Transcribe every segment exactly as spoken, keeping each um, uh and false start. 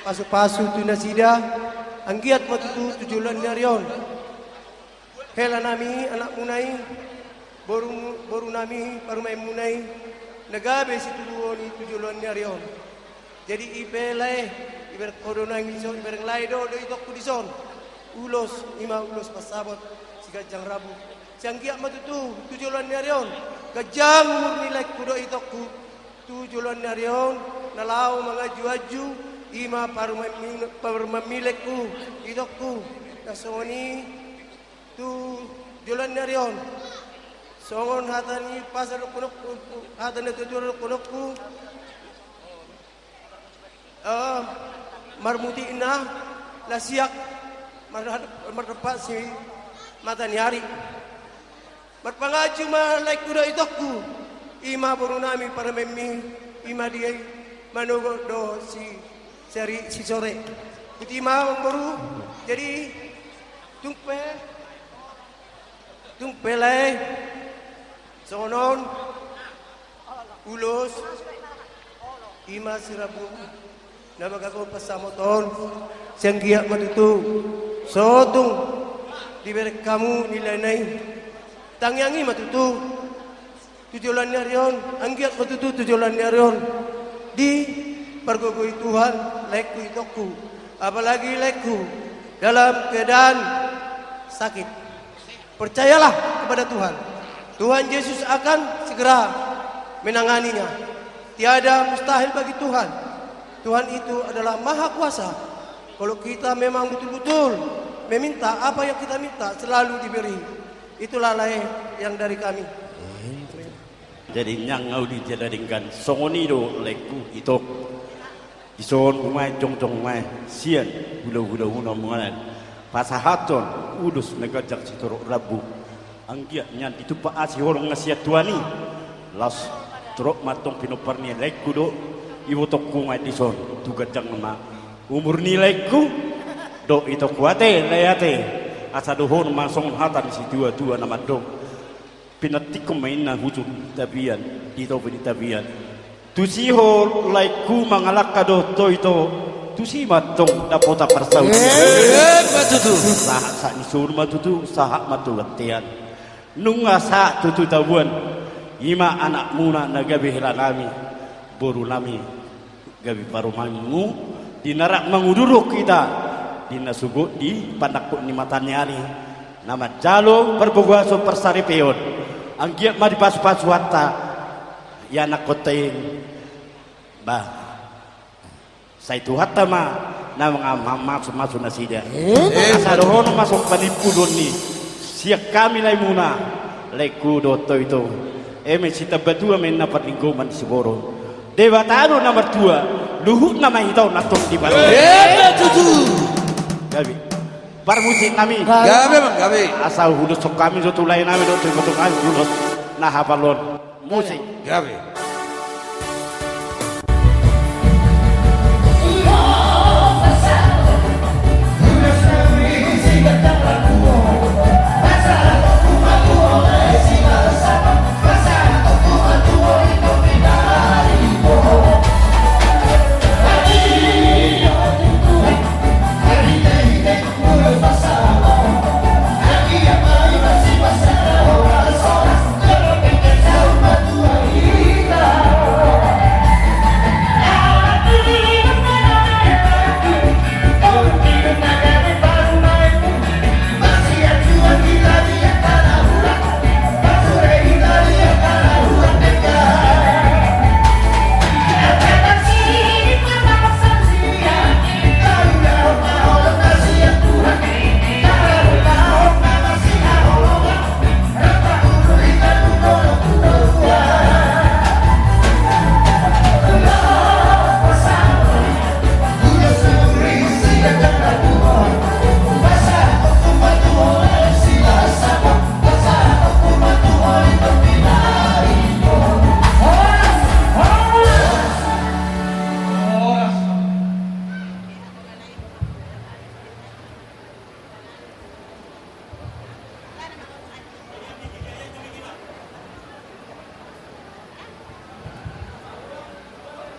Pasu-pasu tu nasida, anggiat ma tutu tu joloan ni ari on. Hela nami, anakmuna i, boru, boru nami, parumaenmuna i, na gabe situbuon i tu joloan ni ari on. Jadi i pe lae, ibereng ho do nami dison, ibereng lae do, do itongku dison. Ulos, i ma ulos pansamot, si ganjang rambu. Sai anggiat ma tutu, tu joloan ni ari on, ganjang umur ni laengku dohot itongku. Tu joloan ni ari on, na laho manganju-anju, i ma parumaenmi-, parumaenmi laengku, itongku. Na songon i, tu joloan ni ari on. Songon hata ni pasa dohononku, hata ni natuatua dohononku. Eh, marmutikna lasiak, mar-, mardompak simata ni ari. Marpanganju ma laengku dohot itongku, i ma boru nami parumaenmi, i ma dia i, manogot do si, si ari, si sore. Botima amang boru, jadi tung pe, tung pe lae, songon on, ulos, i ma si rambu, na mangago pansamot on, sai anggiat ma tutu, so tung, dibereng hamu ni lae na i, tangiang i ma tutu, tu joloan ni ari on, anggiat ma tutu, tu joloan ni ari on, dipargogoi Tuhan, laengku itongku, apalagi laengku, dalam keadaan sakit. Percayalah kepada Tuhan. Tuhan Yesus akan segera menanganinya. Tiada mustahil bagi Tuhan. Tuhan itu adalah maha kuasa. Kalau kita memang betul-betul meminta apa yang kita minta, selalu diberi. Itulah lae yang dari kami. Jadi nian ahu di jala denggan songon i do laengku itong. Dison umaen jongjong umaen sian hulahula muna umaen pasahathon ulos na ganjang sitorop rambu. Anggiat nian ditumpak asi holong na sian Tuhan i. Laos torop ma antong pinompar ni laengku dohot ibotongku umaen dison tu ganjang ma umur ni laengku dohot itongku ate lae ate. Asa dohonon ma songon hata ni situatua na mandok. Pinantikhon ma inna hujur tapian, di topi ni tapian. Tusi ho laengku mangalangka dohot ho ito, tusi ma antong dapotan parsaulian. Emma tutu. Sahat-sahat ni solu ma tutu, sahat ma tu bontean. Nunga sahat tutu tabuan, i ma anakmuna na gabe hela nami, boru nami. Gabe parumaenmu, di na rap mangudurhon hita, di na sogot di panangkok ni mata ni ari, na manjalo parboguason parsaripeon, anggiat ma dipasu-pasu Tuhanta, ianakhonta i, bah, sai Tuhanta ma, na manga-, ma-, masu-masu nasida. Emma. Asa dohonon ma songon panimpulon ni, sian hami laemuna, laengku dohot ho ito, eme sitambatua ma inna parlinggoman ni siborok. Debata do na martua, luhutna ma hita on antong di batu. Emma tutu. Gabe. Parmusik nami. Gabe, Bang, gabe. Asa hudoshon hami do tu lae nami dohot tu iboto nami hudoshon na hapal on. Musik. Gabe.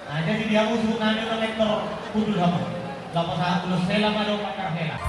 Nah, jadi dia musuh nani orang lektor kudul apa? Lapasan ulos hela ma dohot patar hela.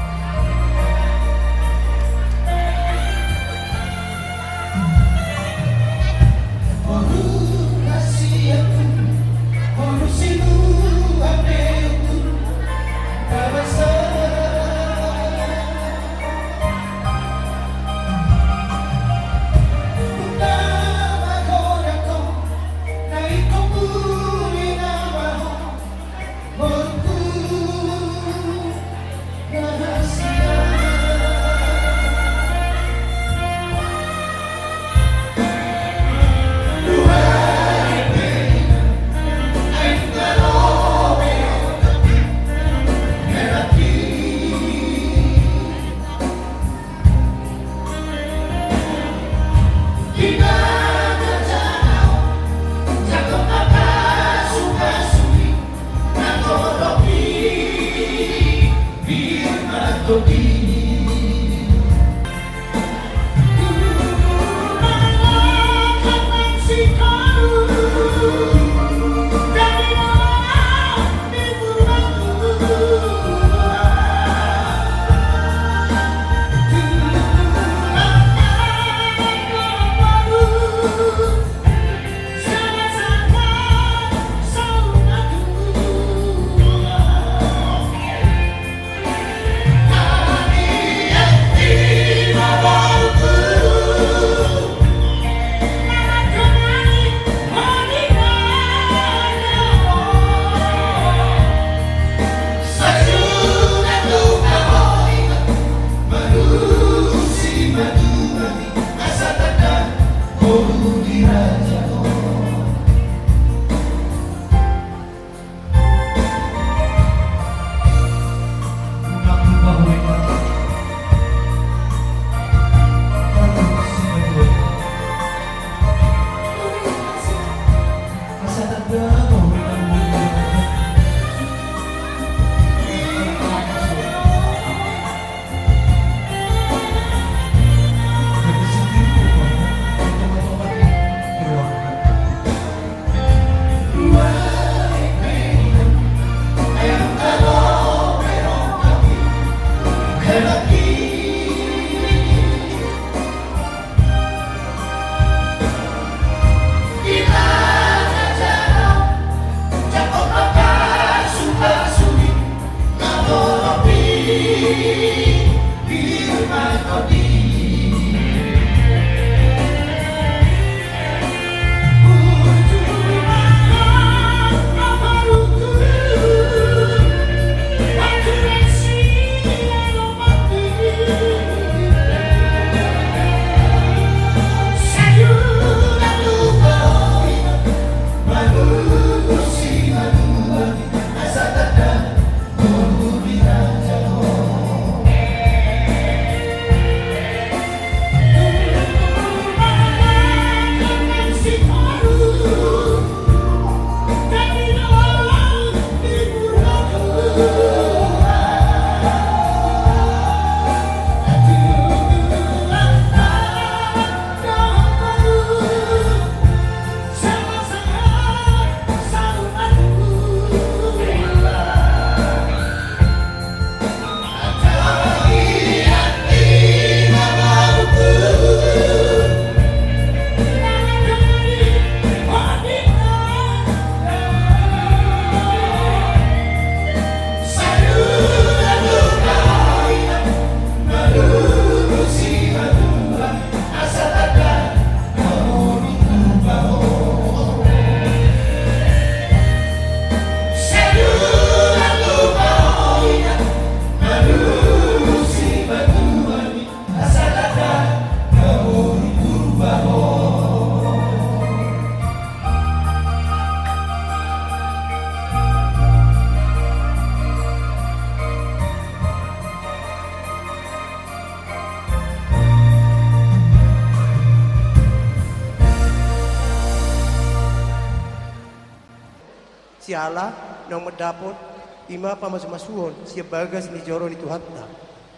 Siala naung mandapot i ma pamasumasuon sian bagas ni joro ni Tuhanta.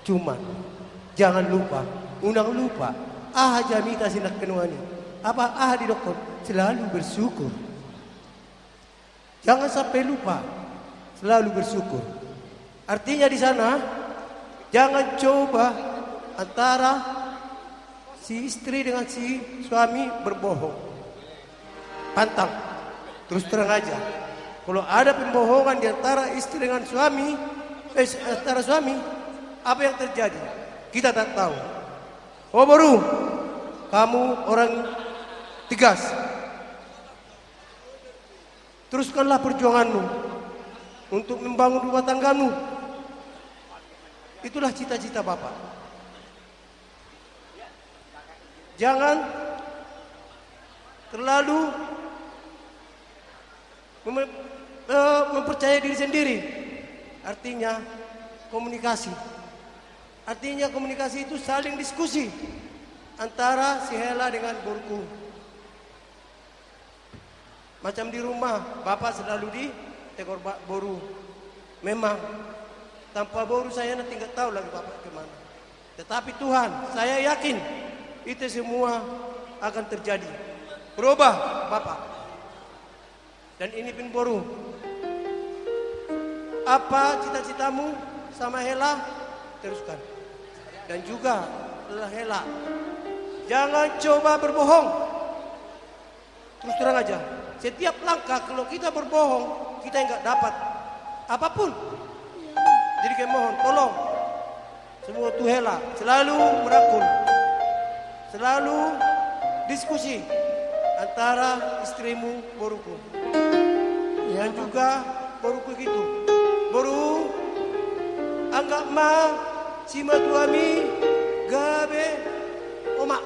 Cuman, jangan lupa, unang lupa, aha jamita sinangkaningan i, apa aha didokkon, selalu bersyukur. Jangan sampai lupa, selalu bersyukur. Artinya di sana, jangan coba antara si istri dengan si suami berbohong. Pantang, terus terang aja. Kalau ada pembohongan di antara istri dengan suami, eh, antara suami, apa yang terjadi? Kita tak tahu. Oh, boru, kamu orang tegas. Teruskanlah perjuanganmu untuk membangun rumah tanggamu. Itulah cita-cita Bapak. Jangan terlalu mem-, eh, mempercayai diri sendiri. Artinya komunikasi. Artinya komunikasi itu saling diskusi antara si Hela dengan boruku. Macam di rumah, bapak selalu ditegur ba-, boru. Memang, tanpa boru saya nanti nggak tahu lagi bapak kemana. Tetapi Tuhan, saya yakin itu semua akan terjadi. Berubah, Bapak. Dan ini pun boru. Apa cita-citamu sama Hela? Teruskan. Dan juga Hela. Jangan coba berbohong. Terus terang aja, setiap langkah kalau kita berbohong, kita nggak dapat apapun. Jadi kami mohon, tolong semua tu Hela selalu merangkul, selalu diskusi antara istrimu, boruku. Dan juga boruku gitu. Boru, anggap ma simatuami gabe omak.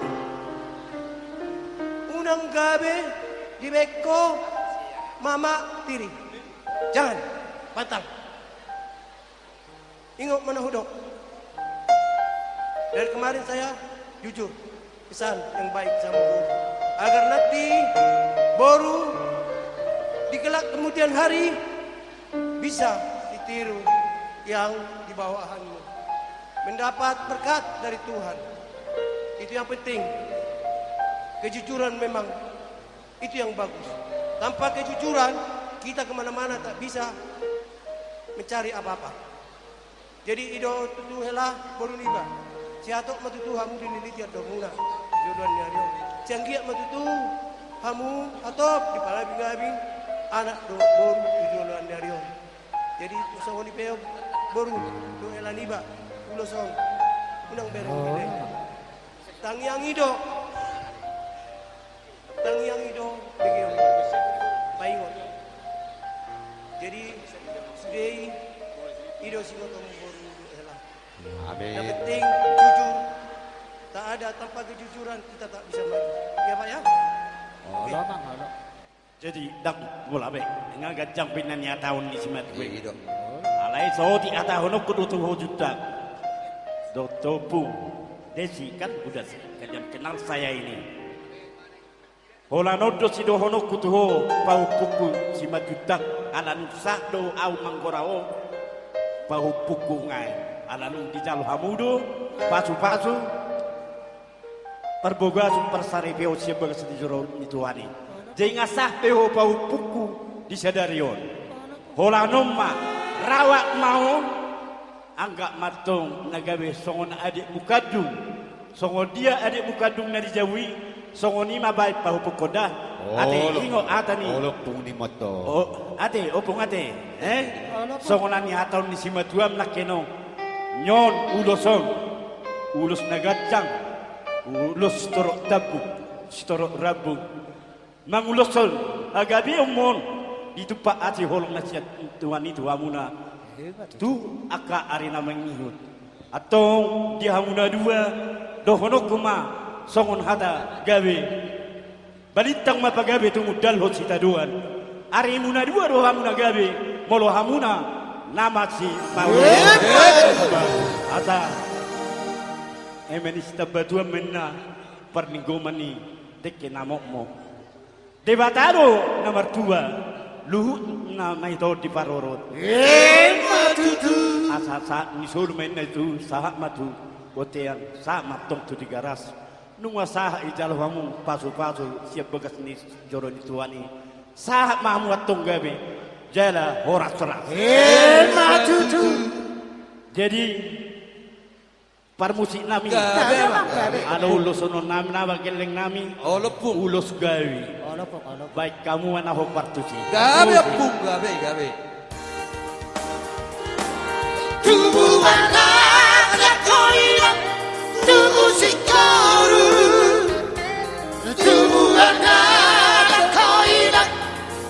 Unang gabe dibaen ho mamak tiri. Jangan, pantang. Ingot ma na hudok. Dari kemarin saya jujur, pesan yang baik sama boru. Agar nanti boru di kelak kemudian hari bisa ditiru yang di bawahanmu. Mendapat berkat dari Tuhan. Itu yang penting. Kejujuran memang itu yang bagus. Tanpa kejujuran, kita kemana-mana tak bisa mencari apa-apa. Jadi i do tutu Hela boru niba. Sai hatop ma tutu hamu dililiti andaunmuna di joloan ni ari on. Sai anggiat ma tutu hamu hatop dipalabing-labing anak dohot boru di joloan ni ari on. Jadi songon i pe boru tu Hela niba, ulos on. Unang bereng. Oh. Tangiang i do. Tangiang i do, begeon. Paingot. Jadi, sude i, i do singotom boru Hela. Amin. Yang penting jujur. Tak ada, tanpa kejujuran kita tak bisa maju. Ya, Pak, ya? Oh, oke. Olo, Bang, olo. Jadi, ndang pola be. Nga ganjang pe na nihatahon ni simatua i. I do. Alai so dihatahononku do tu ho Jutak. Dohot tu ompu Desi, kan udah kalian kenal saya ini. Holan on do sidohononku tu ho, pahompungku Simanjuntak, ala nunga sahat do ahu manggora ho, pahompungku ngai, ala nunga dijalo hamu do pasupasu, parbagason, parsaripeon sian bagas ni joro ni Tuhan i. Jadi nga sahat pe ho pahompungku di sadari on. Holan on ma, rawat ma ho, anggap ma antong na gabe songon adikmu kandung. Songon dia adikmu kandung na di jabu i, songon i ma baen pahompungkon da. Ate, olo, ingot hata ni. Olo, ompung ni moto. O, ate, ompung ate. Eh? Olo, ompung. Songon na nihatahon ni simatuam nangkin on. Nion ulos on. Ulos na ganjang. Ulos sitorop tambuk, sitorop rambung. Manguloshon hagabeon ma on, ditumpak asi holong na sian Tuhan i tu hamuna. Tu angka ari na mangihut. Antong di hamuna dua, dohononku ma songon hata gabe. Balintang ma pagabe tumundalhon sitadoan. Arimuna dua do hamuna gabe, molo hamuna na masipaulu. Asa eme ni sitambatua ma inna parninggoman ni dengke na mokmok. Debata do na martua, luhutna ma i taon diparorot. Emma tutu. Asa sahat ni solu ma inna i tu, sahat ma tu bontean, sahat ma antong tu Tigaras. Nunga sahat dijalo hamu pasupasu sian bagas ni joro ni Tuhan i. Sahat ma hamu antong gabe jala horas-horas. Emma tutu. Jadi, parmusik nami. Gabe, Amang. Gabe, Amang, gabe. Alo ulos sonon nami, nama gelleng nami. Olo, Pung. Ulos gabe. Olo, Pung, olo, Pung. Baen hamu ma na hombar tusi. Gabe, Pung, gabe, gabe. Tubuan na koinang, tubu singkoru. Tubuan na koinang,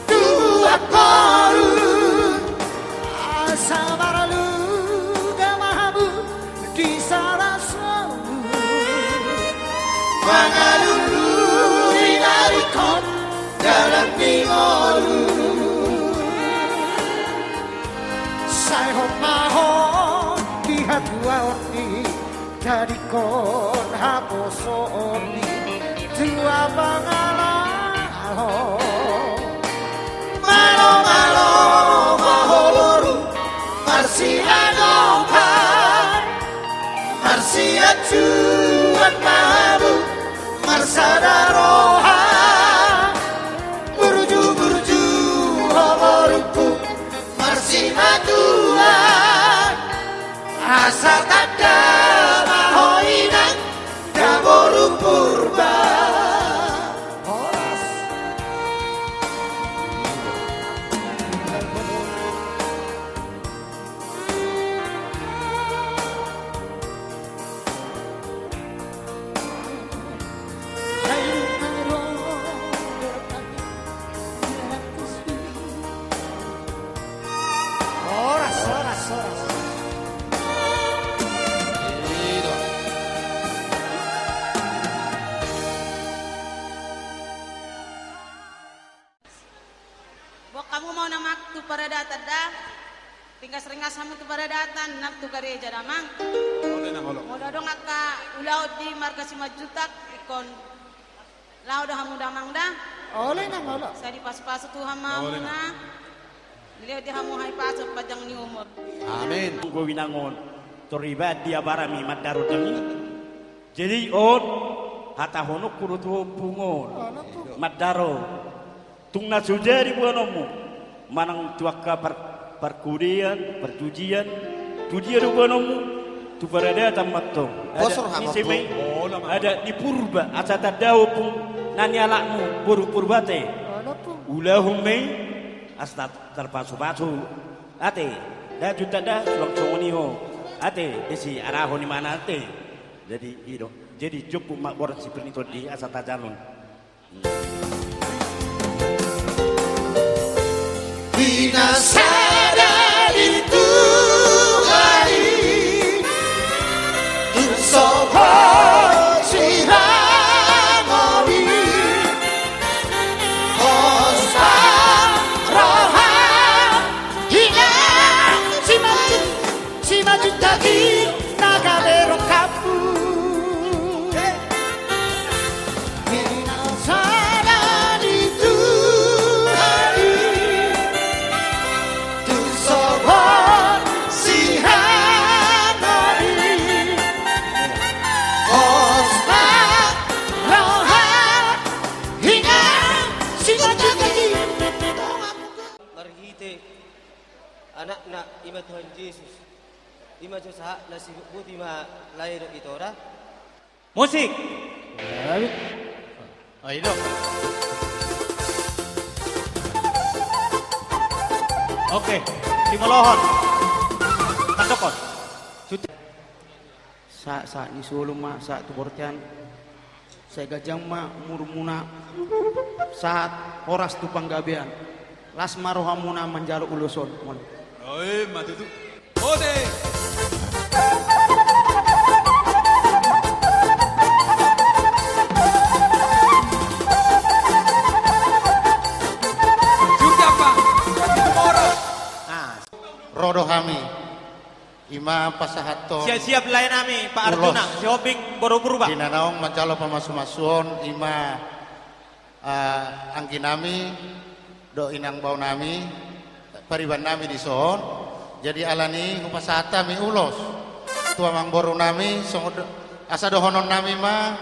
tubuan boru. Asa marlu da ma hamu di sarasoru. Mangalului na ingkon dalan ni ngolu. Sai hot ma ho di hatuaon i, jadikkon haposoon ni tua pangalahon. Malo, malo ma ho boru, marsiadopan, marsiajuan ma hamu, marsada roha. Burju, burju ho borungku, marsimatua. Asa tanda ma ho inang, da boru Purba. Horas. Horas, horas, horas. Boan hamu ma on, Amang, tu paradatan da. Ringgas-ringgas hamu tu paradatan, nang tu gareja da, Amang. Olo, Inang, olo. Molo adong angka ulaon di marga Simanjuntak, ingkon laho do hamu da, Amang, da. Olo, Inang, olo. Sai dipasu-pasu Tuhan ma hamuna. Olo, Inang. Dilehon di hamu hahipason, panjang ni umur. Amin. Anggo Inang on, tor iba di abarami mandaro dami. Jadi on, hatahononku do tu ho, Pung, on. Olo, Pung. Mandaro. Tung na so jadi boanonmu, manang tu angka par-, parkudean, parjujian, tu dia do boanonmu, tu paradatan ma antong. Adat ni si ma i, adat ni Purba, asa tanda, Pung, na nialapmu boru Purba ate. Ulahon ma i, asa tar-, tarpasupasu ate. Nda jut tanda, suang songon i ho ate, disi arahon imana ate. Jadi i do. Jadi jomput ma borhat sipir ni tondi asa tajanon. Di na sada di Tuhan i, tung so hot sihangori, hosa roha, inang Simanjuntak. Simanjuntak i na gabe rongkapmu. Di na sada di Tuhan i, tung so hot sihangori, hosa roha, inang Simanjuntak i. Marhite Anakna, i ma Tuhan Jesus. I ma jo sahat na sibutbut i ma lae dohot ito da. Musik. Ayo. Oke, simolohon. Tandokon. Suti. Sahat, sahat ni solu ma, sahat tu bortean. Sai ganjang ma umurmuna, sahat horas tu panggabean. Las ma rohamuna manjalo ulos on. Molo. Oi, ma tutu. Ode. Jujak, Pak. Moro. Ah. Ro do hami. I ma pasahathon. Siap-siap lae nami, Pak Arjuna, ulos. Sihombing boru Purba. Di na naung manjalo pamasumasuon, i ma, ah, anggi nami dohot inang bao nami, pariban nami dison. Jadi alani i hupasahat hami ulos tu amangboru nami, songon do-, asa dohonon nami ma,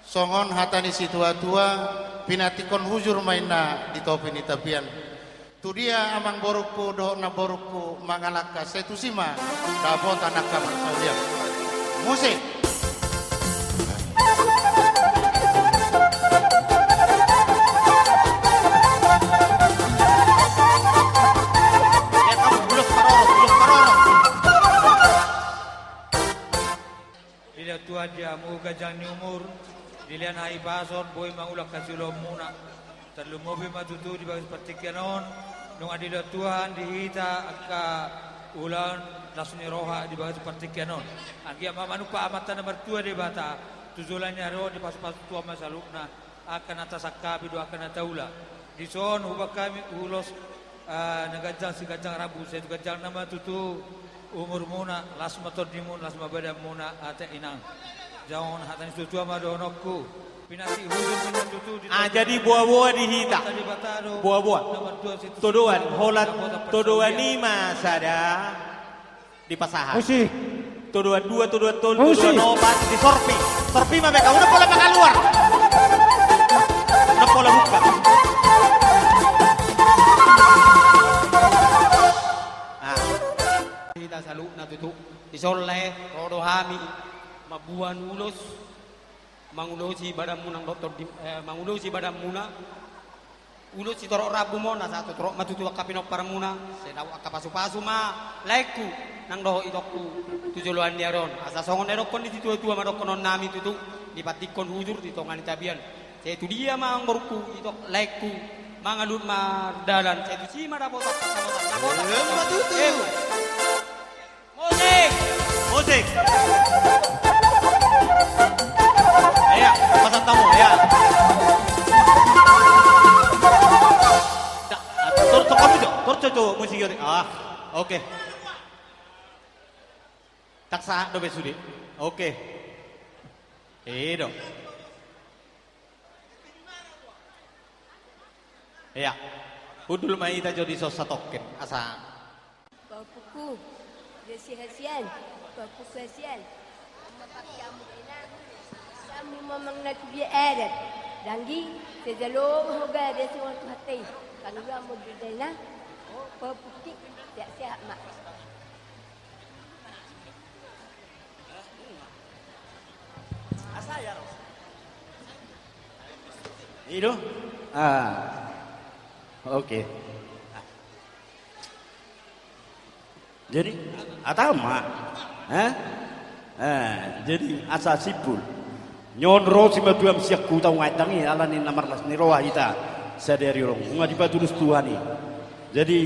songon hata ni situatua, pinantikhon hujur ma inna di topi ni tapian. Tu dia amangborungku dohot namborungku mangalangka, sai tusi ma dapotan angka parsaulian. Musik. Ya, kamu, ulos parorot, ulos parorot. Dilehon Tuhan di hamu ganjang ni umur, dilehon hahipason, boi mangula hasiulaonmuna. Tarlumobi ma tutu di bagas partingkian on, nunga dilehon Tuhan di hita angka ulaon las ni roha di bagas partingkian on. Anggiat ma manumpak Amanta na martua Debata tu joloan ni ari on, dipasupasu Tuhan ma saluhutna angka na tasangkapi dohot angka na taula. Dison hubahen hami ulos, ah, na ganjang siganjang rambu, sai tu ganjangna ma tutu umurmuna, las ma tondimuna, las ma badanmuna, ate inang. Songon hata ni situatua ma dohononku. Pinantik hujur ma tutu di... Ah, jadi boaboa di hita. Boaboa. Todoan, holan todoan i ma sada. Dipasahat. Musik. Todoan dua, todoan tolu, musik, todoan opat, disorpi. Sorpi ma meka, udah pola makaluar. Udah pola buka. Ah. Hita saluhutna tutu. Dison lae, ro do hami mamboan ulos. Mangulosi badanmuna dohot di, eh, mangulosi badanmuna. Ulos sitorop rambu ma on, asa torop ma tutu angka pinomparmuna, sai dao angka pasupasu ma laengku nang dohot itongku tu joloan ni ari on. Asa songon na nidokkon ni situatua ma dohononnami tutu, dipantikkon hujur di tonga ni tapian. Sai tu dia ma amangborungku, itong laengku, mangaluhon mardalan, sai tusi ma dapotan, dapotan, dapotan. Ima tutu. Ima. Musik! Musik! Iya, pasan tamu, iya. Da, tor, tor, kamu, Cok. Tor, Cok, Cok, musik, iya. Ah, oke. Tak sahat do be sude. Oke. Iya dong. Iya. Hundul ma hita jo dison satongkin, asa. Pahompuku, dia si hasian, pahompuku hasian. Amma pake amu dena, samu mamang na tu dia adat. Danggi, sejalo hoga dia si orang tu hati. Kami dua mau di dena, oh, pahompuki, sehat-sehat, Mak. Ido? Ah. Oke. Jadi, atama. Eh? Eh, jadi, asa simpul. Nyon ro simatuam sian huta Ungaendang i, ala ni na marlas ni roha hita sadari on. Nunga dipatulus Tuhan i. Jadi,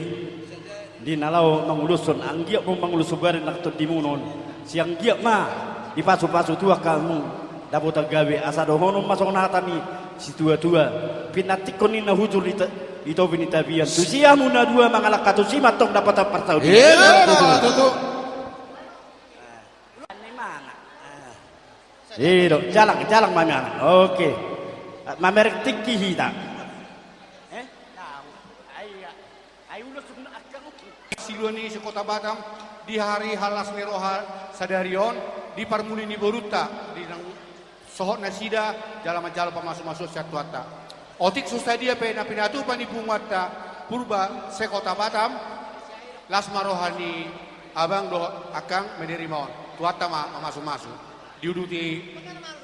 di na laho manguloshon, anggiat ma manguloshon badan nang tondimuna on. Sai anggiat ma dipasupasu Tuhan hamu dapotan gabe, asa dohonon ma songon hata ni situatua. Pinantikkon ninna hujur di ta-, di topi ni tapian. Tusi hamu na dua mangalangka, tusi ma antong dapotan parsaulian. Iya, tutu. Ido, jalang, jalang ma manang. Oke. Mamereng tingki hita. Eh? Tahu. Ai, ai, ulos na angka uki. Siluani se-Kota Batam di hari las ni roha sadari on, di parmuli ni borunta, di nang sohot nasida jala manjalo pamasu-masu sian Tuhanta. Otik so sadia pe na pinatupa ni punguanta Purba se-Kota Batam, las ma roha ni abang dohot angkang menerima on. Tuhanta ma mamasu-masu. Diuduti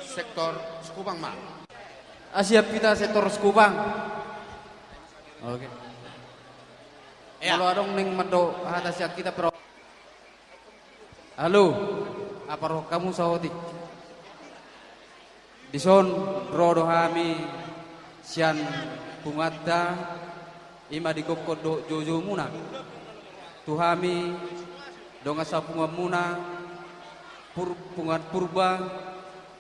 sektor Sekupang ma. Ah, siap hita sektor Sekupang. Oke. Ya. Molo adong naeng mandok hata sian hita, Bro. Halo, apa roham saotik? Dison ro do hami sian punguanta, i ma di gokhon dohot joujou muna. Tu hami dongan sapunguan muna, Pur-, punguan Purba,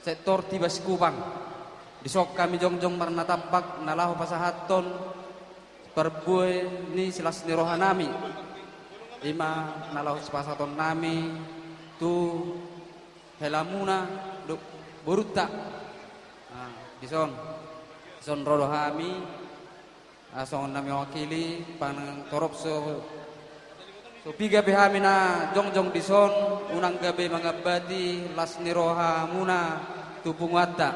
sektor Tiba Sekupang. Dison hami jongjong marnatampak na laho pasahathon parbue ni silas ni rohanami. I ma na laho sipasahatonnami tu helamuna dohot borunta. Nah, dison. Dison ro do hami, ah, songon na mewakili, manang torop so, so piga pe hami na jongjong dison, unang gabe mangambati las ni rohamuna tu punguanta.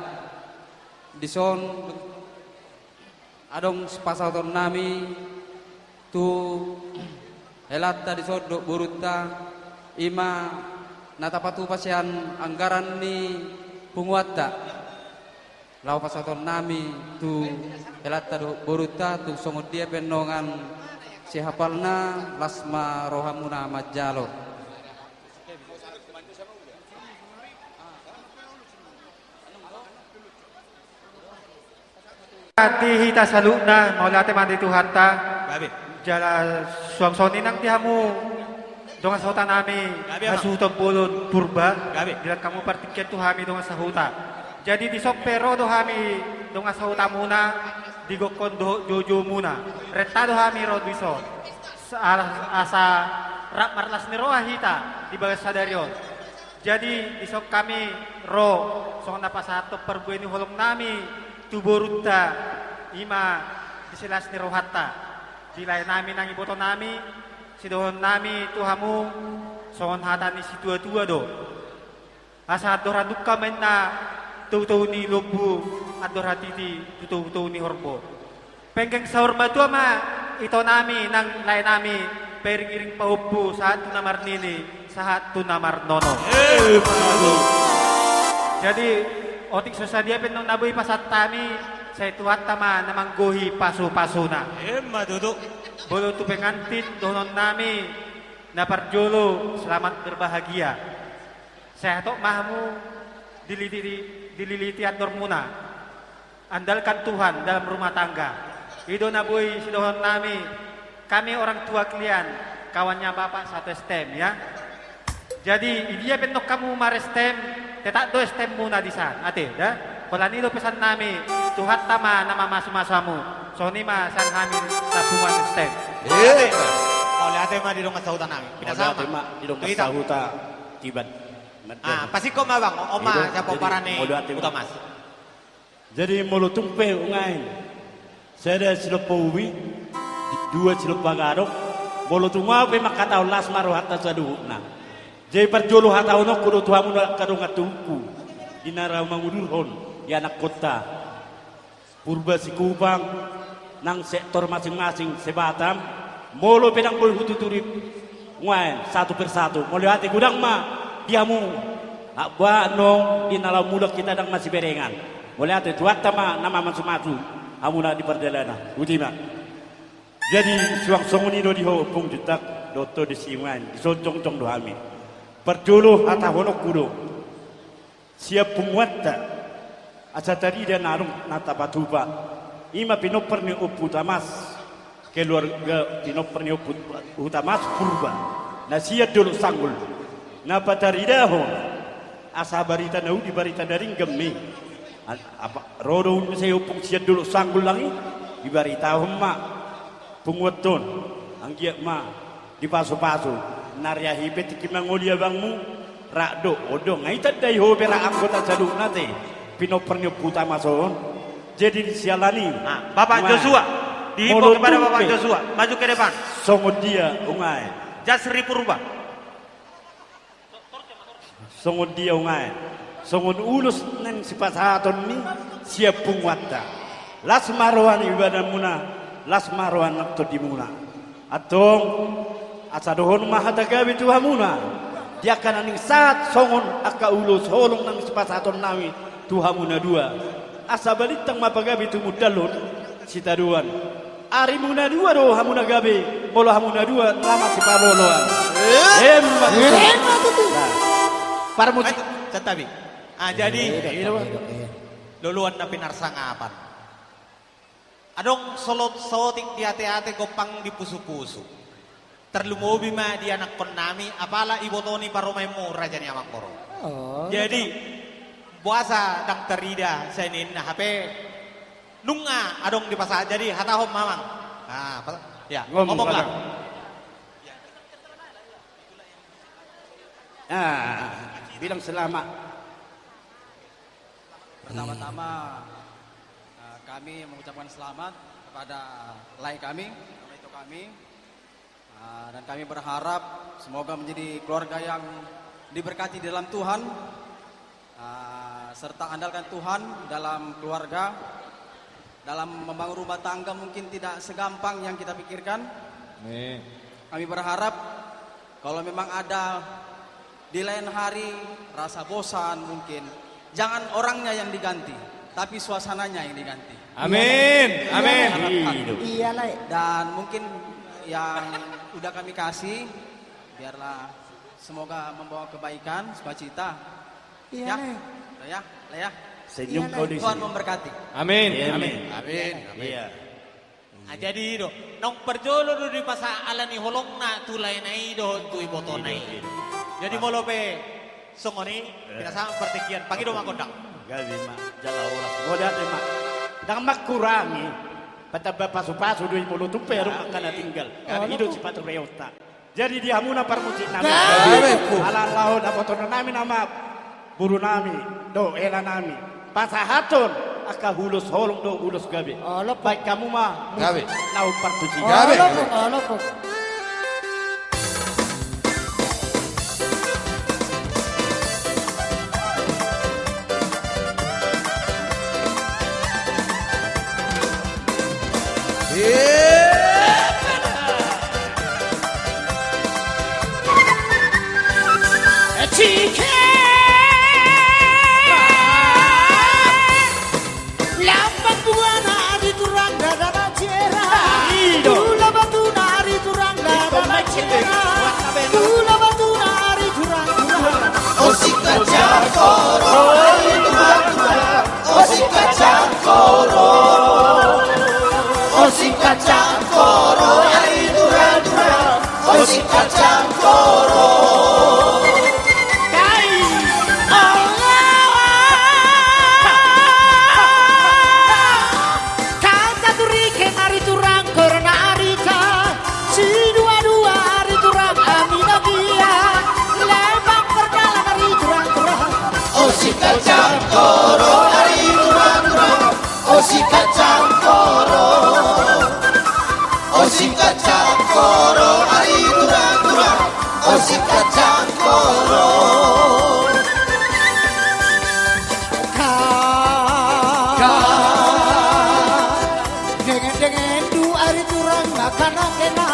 Dison adong sipasahatonnami Tu helanta dison dohot borunta, i ma na tapatupa sian anggaran ni punguanta. Laho pasahatonnami tu helanta dohot borunta, tung songon dia pe nongan sihapalna, las ma rohamuna manjalo. Di hita saluhutna, mauliate ma di Tuhanta. Gabe. Jala suang songon i nang di hamu dongan sahutanami. Gabe, Amang. Hasuhuton bolon Purba. Gabe. Dilehon hamu partingkian tu hami dongan sahuta. Jadi dison pe ro do hami dongan sahutamuna, di gokhon dohot joujoumuna. Renta do hami ro dison. Sa-, asa rap marlas ni roha hita di bagas sadari on. Jadi, dison hami ro, songon na pasahathon parbue ni holongnami tu borunta, i ma di silas ni rohanta, di laenami nang ibotonami, sidohononnami tu hamu, songon hata ni situatua do. Asa andor hanungka ma inna toutou ni lombu, andor hatiti tu toutou ni horbo. Penggeng saur matua ma itonami nang laenami, pairingiring pahompu sahat tu na marnini, sahat tu na marnono. Emma tutu. Jadi, otik so sadia pe annon na boi pasahat hami, sai Tuhanta ma na manggohi pasupasuna. Emma tutu. Molo tu pengantin dohononnami, na parjolo selamat berbahagia. Sai hatop ma hamu dililiti, dililiti andormuna. Andalkan Tuhan dalam rumah tangga. I do na boi sidohononnami, kami orang tua kalian, kawannya Bapak satu S T M, ya. Jadi, di dia pe annon hamu mar-S T M, tetap do S T M-muna di san, ate, da? Holan i do pesannami, Tuhanta ma na mamasumasu hamu. Songon i ma sian hami sapunguan S T M. Iya. Mauliate ma di dongan sahutanami. Mauliate ma di dongan sahuta Tiban. Ah, pasingkop ma, Bang. Oma, siapa parane Utamas? Jadi molo tung pe nuaeng, sada silompa ubi, dua silompa gadong, molo tung ahu pe mangkatahon las ma rohanta saluhutna. Jadi parjolo hatahononku do tu hamu angka dongan toruku, di na ra mangudurhon ianakkonta. Purba Sikupang, nang sektor masing-masing se-Batam, molo pe ndang boi hututuri nuaeng satu persatu. Mauliate godang ma di hamu, ba annon di na laho mulak hita ndang masiberengan. Mauliate, Tuhanta ma na mamasumasu hamuna di pardalanan. Botima. Jadi suang songon i do di ho Ompung Juntak, dohot ho disi nuaeng, dison jongjong do hami. Parjolo hatahononku do sian punguanta, asa tarida na adong na tapatupa. I ma pinompar ni Ompu Utamas, keluarga pinompar ni Ompu Utamas Purba, na sian Dolok Sanggul, na pataridahon asa barita na uli, barita na denggan ma i. A-, apa, ro do muse ompung sian Dolok Sanggul nang i, dibaritahon ma punguanta on, anggiat ma dipasupasu. Nari ahu pe tingki mangoli abangmu, rap do, on do, nga i tandai ho pe rap anggota saluhutna ate, pinompar ni Ompu Utamas on. Jadi siala ni i, ah, Bapak Joshua, dihimbau kepada Bapak Joshua, maju ke depan. Songon dia nuaeng, Jasri Purba. Songon dia nuaeng, songon ulos nang sipasahatonni sian punguanta. Las ma roha ni badanmuna, las ma roha ni tondimuna. Antong, asa dohonon ma hata gabe tu hamuna, di angka na naeng sahat songon angka ulos holong nang sipasahatonnami tu hamu na dua. Asa balintang ma pagabe tumundalhon sitadoan. Arimuna dua do hamu na gabe, molo hamu na dua na masipaloloan. Eh? Emma tutu. Emma tutu. Nah. Parmusik. Eh, santabi. Ah, jadi, eh, iya, iya, iya, loloan na pinarsangapan. Adong solot saotik di ateate, gompang di pusupusu. Tarlumobi ma di anakkonnami, apala iboto ni parumaenmu, raja ni amangboru. Oh. Jadi, boasa ndang tarida sian ninna, hape nunga adong dipasahat, jadi hatahon ma, Amang. Ah, pa-, ya, ngomong, ngomong lah. Ah, bilang selamat. Pertama-tama, eh, kami mengucapkan selamat kepada lae kami, ito kami. Ah, dan kami berharap semoga menjadi keluarga yang diberkati di dalam Tuhan, ah, serta andalkan Tuhan dalam keluarga. Dalam membangun rumah tangga mungkin tidak segampang yang kita pikirkan, Amin. Kami berharap kalau memang ada di lain hari rasa bosan mungkin, jangan orangnya yang diganti, tapi suasananya yang diganti. Amin. Amin. Iya, Lae. Dan mungkin yang udah kami kasih, biarlah semoga membawa kebaikan, sukacita. Iya, Lae. Ya, Lae, ya. Senyum kau di sini. Tuhan memberkati. Amin. Amin. Amin. Iya. Ah, jadi i do, naung parjolo do dipasala ni holongna tu laena i dohot tu ibotona i. Jadi molo pe songon i, pinasahat partingkian, pangido ma gondang. Gabe ma, jala horas. Mauliate ma. Ndang mangkurangi, patamba pasupasu do i molo tung pe adong angka na tinggal. I do sipatureonta. Jadi di hamuna parmusiknami. Gabe. Ala laho dapotononnami nama borunami dohot helanami pasahathon angka ulos holong dohot ulos gabe. Baen hamu ma musik naung partusi. Gabe. Lambang buana ari Turangga dana jera. Tula batuna ari Turangga dana jera. Tula batuna ari Turangga. Osi kacang koro ari Turangga. Osi kacang koro. Osi kacang koro ari Turangga. Osi kacang koro. Kata turiken ari Turangga na arita. Siduadua ari Turangga ami na gia. Lambang pardalan ari Turangga. Osi kacang koro ari Turangga. Osi kacang koro. Osi kacang koro ari Turangga. Osi kacang koro. Ka. Ka. Dengen-dengendu ari Turangga na kena.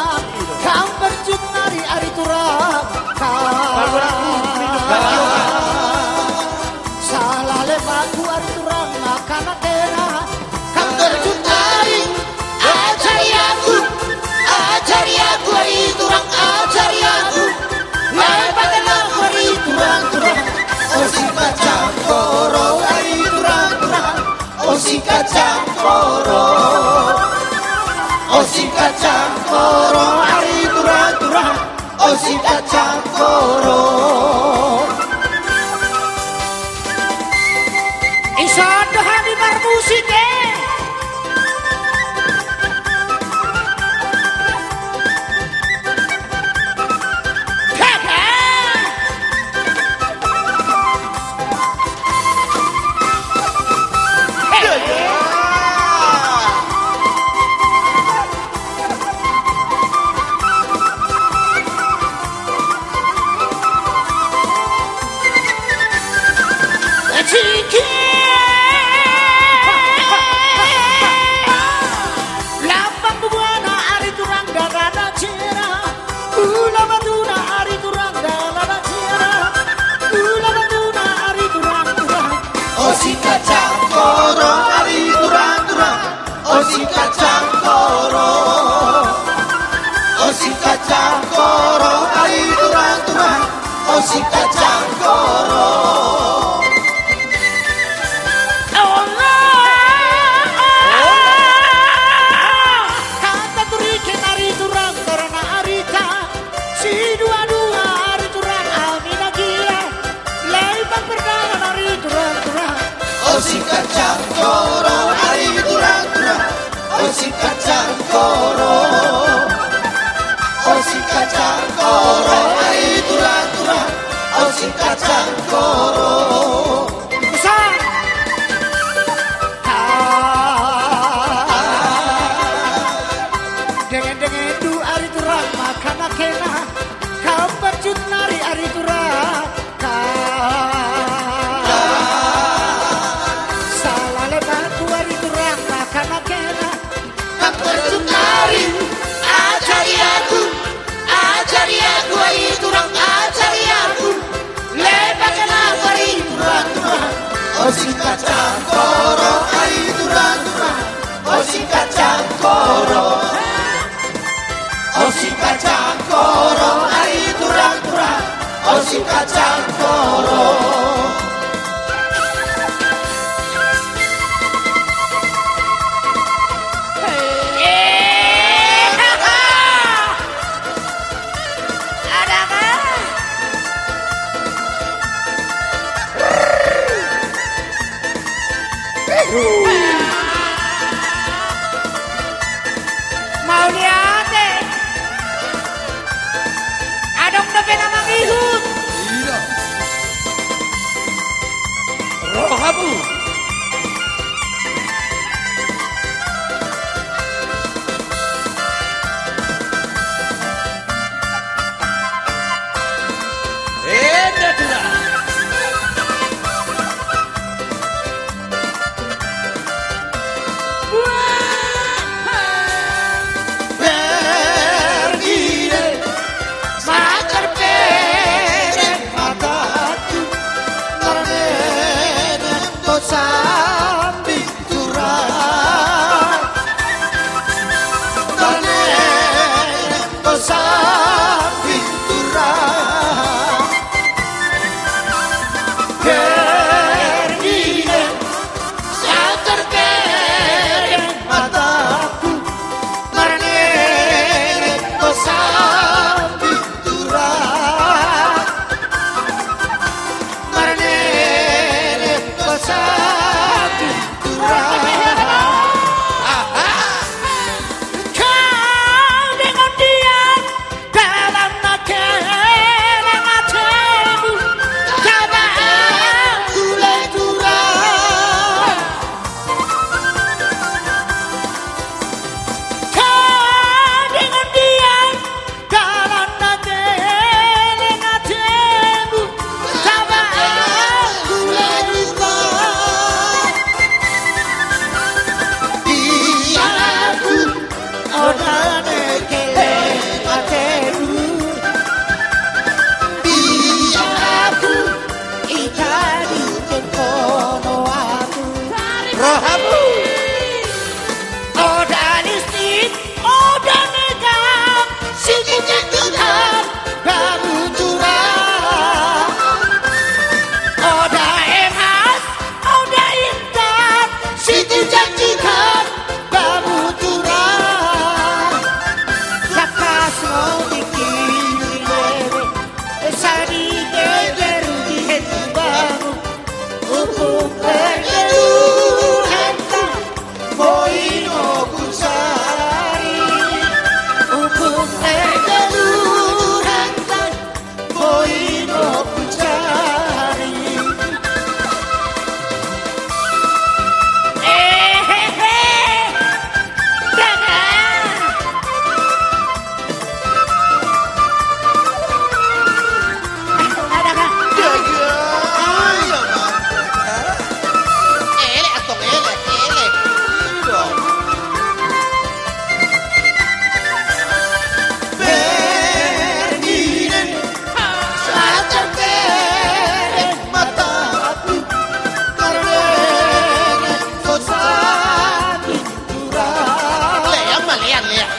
Kam berjut nari ari Turangga. Ka. Salale maku ari Turangga na kena. Kam berjut nari. Ajari aku, ajari aku ari Turangga, ajari aku. Lai padan aku ari Turangga, Turangga. Osi kacang koro ari Turangga, Turangga. Osi kacang koro. Osi kacang koro ari Turangga, Turangga. Osi kacang koro. Ison do hami marmusik, eh. Lambang buana ari Turangga na jera. Tula batuna ari Turangga na jera. Tula batuna ari Turangga. Osi kacang koro ari Turangga. Osi kacang koro. Osi kacang koro ari Turangga. Osi kacang koro. Kata turiken ari Turangga na arita. Siduadua ari Turangga ami na gia. Lambang pardalan ari Turangga, Turangga. Osi kacang koro ari Turangga, Turangga. Osi kacang koro. Osi kacang koro ari Turangga, Turangga. Osi kacang koro. Dengen-dengendu ari Turangga na kena. Kam berjut nari ari Turangga. Salale maku ari Turangga na kena. Kam berjut nari. Ajari aku. Osi kacang koro, ai turang-turang. Osi kacang koro. Osi kacang koro, ai turang-turang. Osi kacang koro. Mauliate. Adong dope na mangihut. Rohamu. Rohamu. Oda listrik, oda megang, sititik tutan, baru turang. Oda emas, oda intan, sititik tutan, baru turang. Sakas mo tingki di lele, sadi gegeru di hetu baru. Umpung pergeluhan ta, boi do hucari. Umpung pergeluhan ta, boi do hucari. Ehehe. Daga. Elek, antong elek, elek. Lean ma, lean, lean.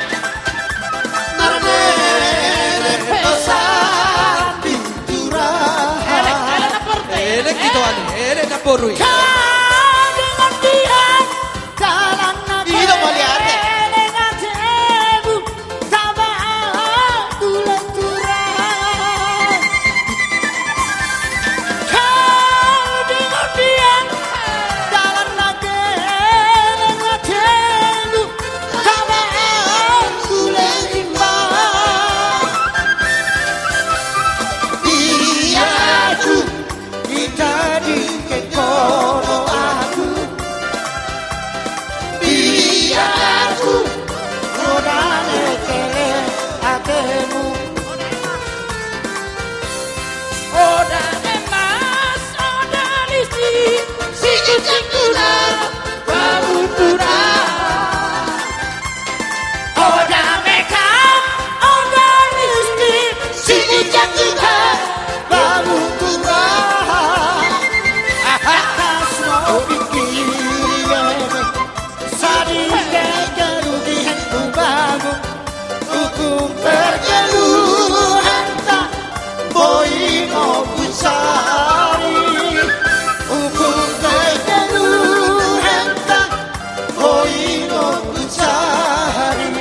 Elek, elek na porte. Elek ito ani, elek na porte. Ida mauliate. Obikian sadidek garugi hengku bagu. Ukung pergeluhanta boi ngo husari. Ukung pergeluhanta boi ngo husari.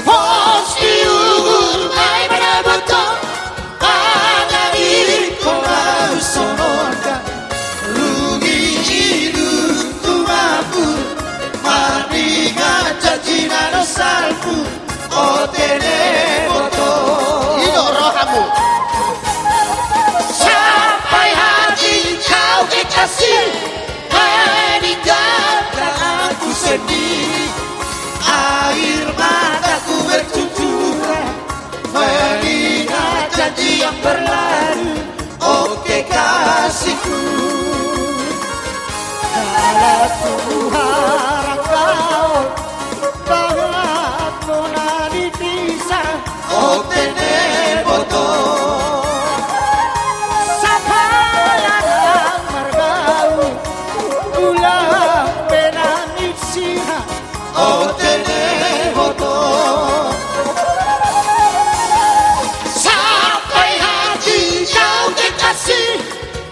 Pos di uhur nai pada boto, pada diri kau lau sononda. Rugi hidup tu mabur, maningat janji na dosa salpu, o tene boto. Ido rohamu. Sampai hati kau kekasih meninggalkan aku sendiri. Air mataku bercucuran mengingat janji yang berlalu. O kekasihku, ala huharap kau bahat mona di pisah. O tene boto. Sapala nang margaul, ulang pe nang ipsiha. O tene boto. Sampai hati kau kekasih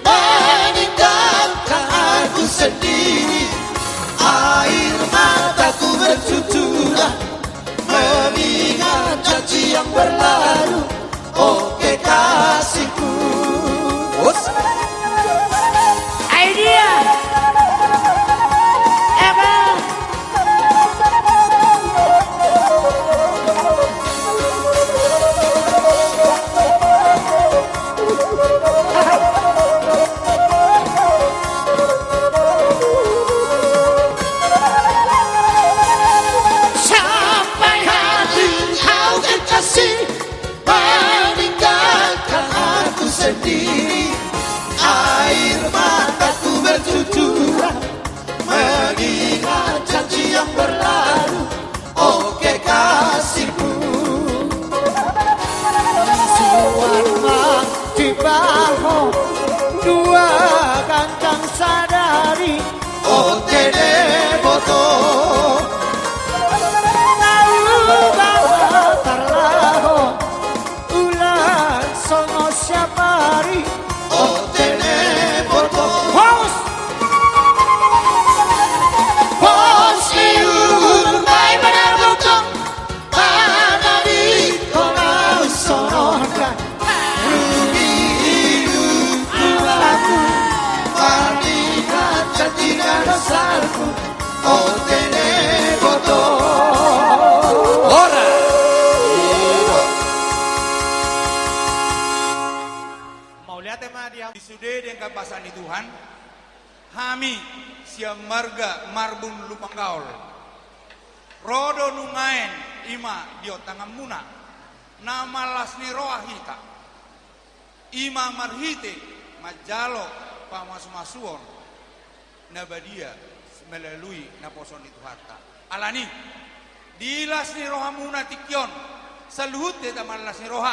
meninggalkan aku sendiri. Air mataku bercucuran mengingat janji yang berlalu. O kekasihku. Us. Ai dia. Eba. Sampai hati kau kekasih meninggalkan aku sendiri. Air mataku bercucuran mengingat janji yang berlalu. O kekasihku. Suan ma di baho dua gantang sadari. O tene boto. Nau baha tarlaho ulang songon siap ari. O tene boto. Pos. Pos di uhur nai pada boto. Pada diri kau lau sononda. Rugi hidup tu mabur, maningat janji na dosa salpu. O tene boto. Ora. Mauliate ma di hamu. Di sude denggan basa ni Tuhan, hami sian marga Marbun Lumban Gaol. Ro do nuaeng i ma di ontanganmuna, na mallas ni roha hita. I ma marhite manjalo pamasumasuon na badia melalui naposo ni Tuhanta. Alani, di las ni rohamuna tingki on, saluhut hita mallas ni roha,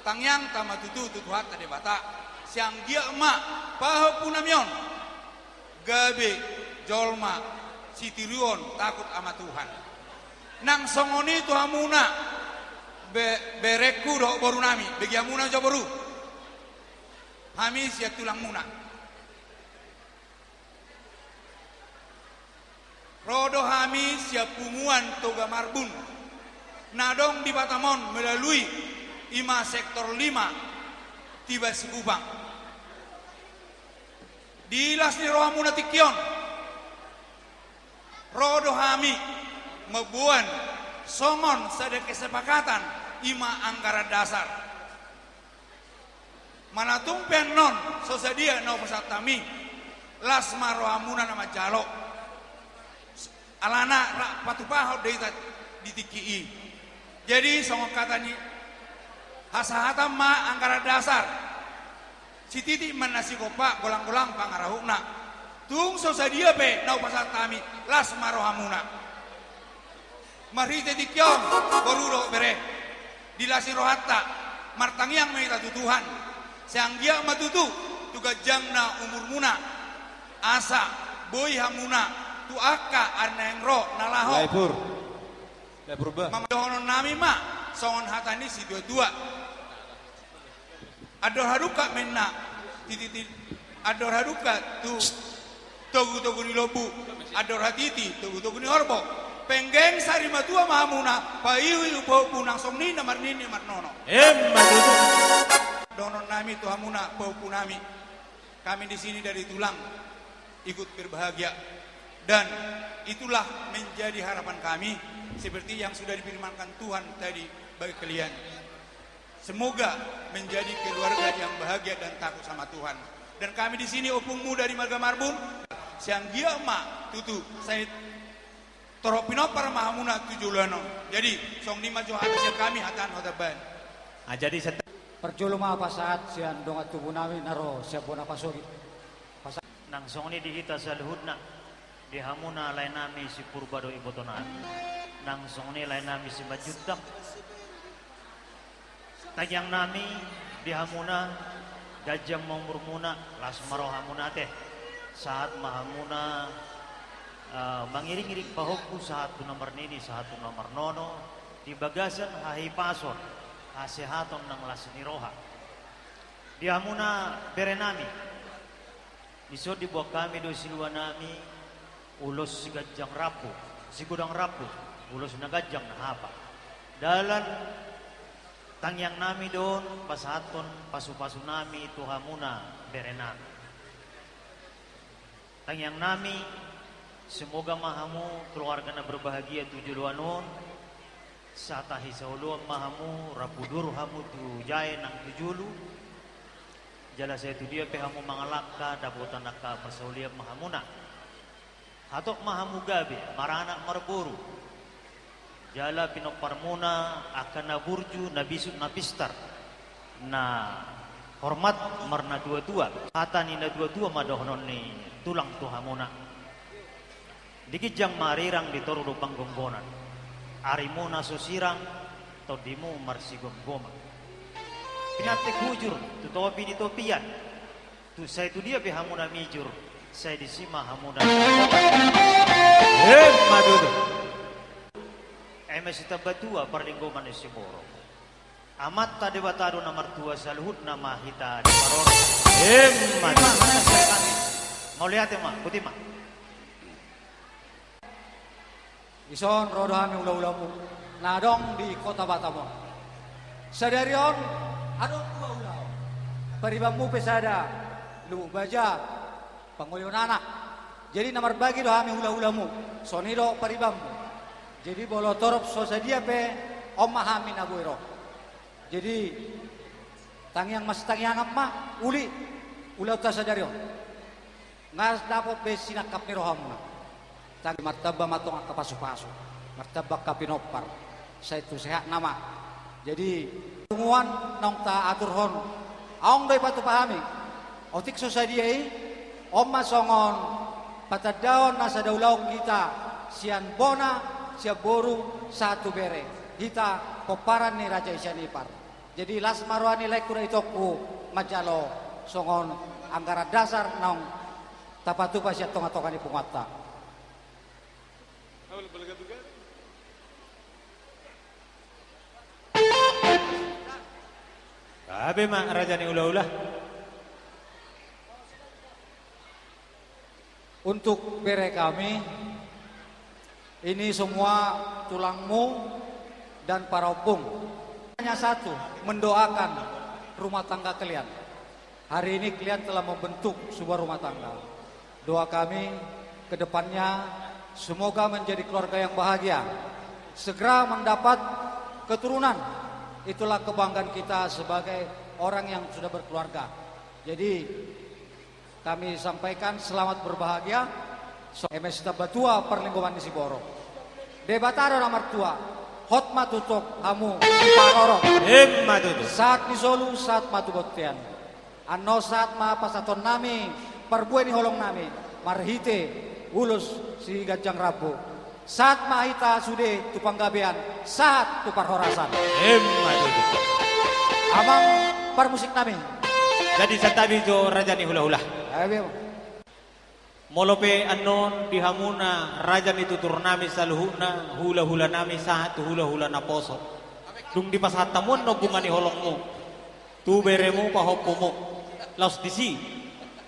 tangiangta ma tutu tu Tuhanta Debata, sai anggiat ma pahompunami on gabe jolma sitiruon takut ama Tuhan. Nang songon i tu hamuna, be-, berengku dohot borunami, begeanmuna jo boru. Hami sian tulangmuna. Ro do hami sian punguan Toga Marbun, na adong di Batam on melalui i ma sektor lima, Tiban Sikupang. Di las ni rohamuna tingki on, ro do hami mamboan songon sada kesepakatan, i ma anggaran dasar. Mana tung pe annon so sadia na hupasahat hami, las ma rohamuna na manjalo. Alana rap patupahon do hita di tingki i. Jadi songon hata ni hasahatan ma anggaran dasar. Sititi ma na sigompa, golanggolang pangarahutna. Tung so sadia pe na hupasahat hami, las ma rohamuna. Marhite tingki on, boru dohot bere, di las ni rohanta, martangiang ma hita tu Tuhan. Sai anggiat ma tutu tu ganjangna umurmuna, asa boi hamuna tu angka ari naeng ro na laho. Lae Pur. Lae Purba. Mamadohonon nami ma songon hata ni situatua. Andor hadungka ma inna, titi, andor hadungka tu togutogu ni lombu, andor hatiti togutogu ni horbo. Penggeng sari matua ma hamuna, paihuihu pahompu, nang songon i na marnini marnono. Emma tutu. Dohonon nami tu hamuna pahompu nami. Kami di sini dari tulang ikut berbahagia. Dan itulah menjadi harapan kami, seperti yang sudah difirmankan Tuhan tadi bagi kalian. Semoga menjadi keluarga yang bahagia dan takut sama Tuhan. Dan kami di sini, ompungmu dari marga Marbun, sai anggiat ma tutu, sai torop pinompar ma hamuna tu joloan on. Jadi songon i ma jo hata sian kami, hata ni hotambaan. Ah, jadi set- Parjolo ma pasahat sian dongan tubu nami na ro sian bona pasogit. Nang songon i di hita saluhutna, di hamuna lae nami Sipurba dohot iboto nami. Nang songon i lae nami Simanjuntak. Tangiang nami di hamuna, ganjang ma umurmuna, las ma rohamuna ate. Sahat ma hamuna, eh, mangiringiring pahompu, sahat tu na marnini, sahat tu na marnono, di bagasan hahipason, hasehaton nang las ni roha. Di hamuna bere nami, dison diboan hami do silua nami, ulos siganjang rambu, sigodang rambu, ulos na ganjang na hapal. Dalan tangiang nami do on pasahathon pasupasu nami tu hamuna bere nami. Tangiang nami, semoga ma hamu keluarga na berbahagia tu joloan on, sahat hita saoloan ma hamu, rambu duru hamu tu jae nang tu julu, jala sai tu dia pe hamu mangalangka dapotan angka parsaulian ma hamuna. Hatop ma hamu gabe, maranak marboru. Jala pinomparmuna angka na burju, na bisuk, na pistar, na hormat marnatuatua. Hata ni natuatua ma dohonon ni tulang tu hamuna. Di ginjang marirang, di toru do panggonggonan. Arimuna so sirang, tondimu marsigomgoman. Pinantik hujur tu topi ni topian. Tu sai tu dia pe hamuna mijur, sai disi ma hamuna. Emma tutu. Eme sitamba tua parlinggoman ni siborok. Amanta Debata do na martua, saluhutna ma hita diparorot. Emma tutu. Mauliate ma, kuti ma. Dison ro do hami hulahulamu na adong di Kota Batam on. Sadari on adong dua ulaon. Paribanmu pe sada, Lubuk Baja, pangolion anak. Jadi na marbagi do hami hulahulamu, songon i do paribanmu. Jadi molo torop so sadia pe, on ma hami na boi ro. Jadi tangiang masitangiangan ma, uli ulaonta sadari on. Nga dapot be sinangkap ni rohamuna. Tang martamba ma tong angka pasupasu, martamba angka pinompar, sai tu sehatna ma. Jadi punguan naung taaturhon, adong do i patupa hami. Otik so sadia i, on ma songon patandaon na sada ulaon hita sian bona, sian boru, sahat tu bere. Hita pomparan ni Raja i Sianipar. Jadi las ma roha ni laengku dohot itongku manjalo songon anggaran dasar naung tapatupa sian tongatonga ni punguanta. Gabe ma raja ni hulahula. Untuk bere kami, ini semua tulangmu dan para ompung. Hanya satu, mendoakan rumah tangga kalian. Hari ini kalian telah membentuk sebuah rumah tangga. Doa kami ke depannya, semoga menjadi keluarga yang bahagia. Segera mendapat keturunan. Itulah kebanggaan kita sebagai orang yang sudah berkeluarga. Jadi, kami sampaikan selamat berbahagia. So, eme sitabatua parlinggoman ni siborok. Debata do na martua, hot ma tutu hamu diparorot. Emma tutu. Sahat ni solu, sahat ma tu bontean. Annon sahat ma pasahatonnami parbue ni holongnami marhite ulos siganjang rambu. Sahat ma hita sude tu panggabean, sahat tu parhorasan. Emma tutu. Amang parmusiknami. Jadi santabi jo raja ni hulahula. Ayo, Bang. Molo pe annon di hamuna raja ni tuturnami saluhutna, hulahulanami sahat tu hulahula naposo, dung dipasahat hamu annon bunga ni holongmu tu beremu pahompumu, laos disi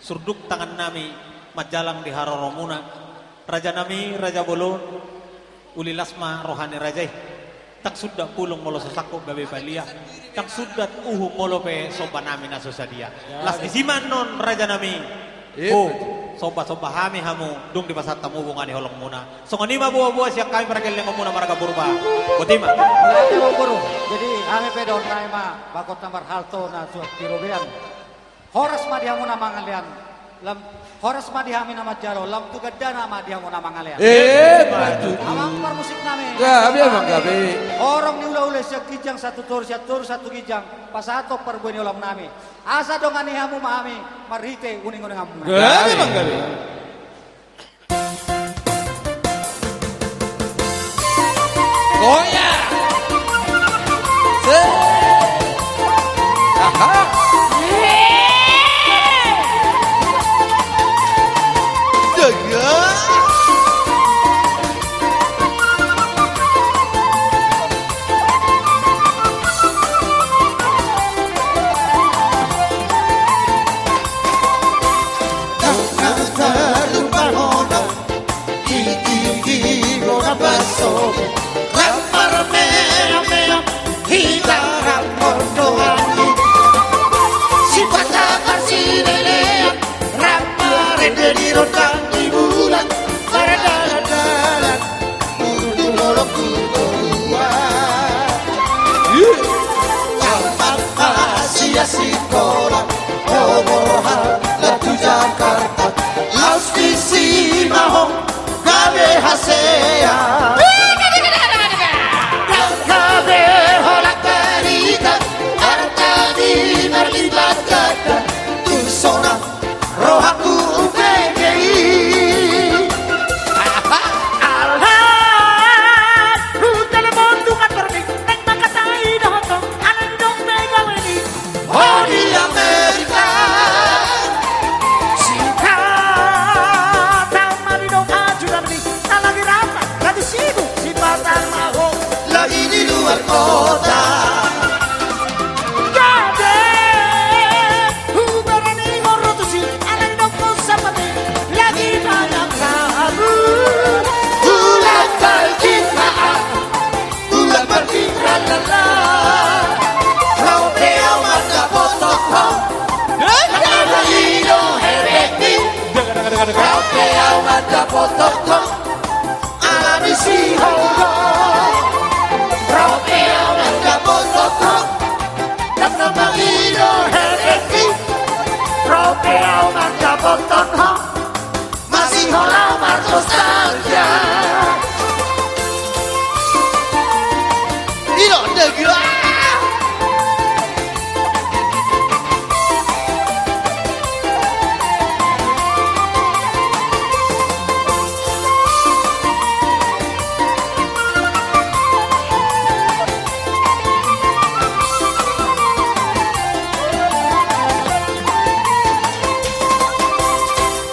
surduk tangannami manjalang di haroromuna. Rajanami, raja bolon, uli las ma roha ni raja i. Ndang sundat pulung molo so sangkot gabe palia, ndang sundat uhum molo pe sombanami na so sadia. Ya, las disi ma annon rajanami. Iya. Ho, sombasomba hami hamu dung dipasahat hamu bunga ni holongmuna. Songon i ma boaboa sian hami pargellengonmuna marga Purba. Boti ma. Mauliate ma, Guru. Jadi hami pe dohononnami ma, bagot na marhalto na suhat di robean. Horas ma di hamu na mangalean. Lam, horas ma di hami na manjalo, lam tu gandana ma di hamu na mangalean. Emma tutu. Amang parmusiknami. Gabe, Amang, gabe. Horong ni hulahula sian ginjang sahat tu toru, sian toru sahat tu ginjang, pasahathon parbue ni holongnami. Asa dongani hamu ma hami marhite uninguninganmuna. Gabe, Amang, gabe. Goyang. Set. Aha. Jaga. Sipata parsilelean, rap marende di rondang ni bulan, mardalan-dalan. Muruk tu holong tu toruan. Tamat ma sian sikola, hombar roha tu Jakarta. Laos disi ma ho gabe hasea. Ndang gabe holan barita, artami marlipat ganda. Tung sonang rohangku umbege i. Alai, hutalemon tu kantormi, naeng mangkatai dohot ho, alai dung pe gabe ni ho di Amerika. Sipata ma di dok ajudan ni, na lagi rap, lagi sibuk, sipata ma ho lagi di luar kota. Gabe huberani ho ro tusi, alai dok ho sapati, lagi banyak tamu. Ulang tahun kita, ulang berpikiran lelah. Ro pe au mandapothon ho. Dengar. Dengar. Dengar. Dengar. Ro pe au mandapothon ho. Alani sihohot. Ro pe au mandapothon ho. Dang na mangido hehehe. Ro pe au mandapothon ho. Masihola marnostalgia. Ilo, degila.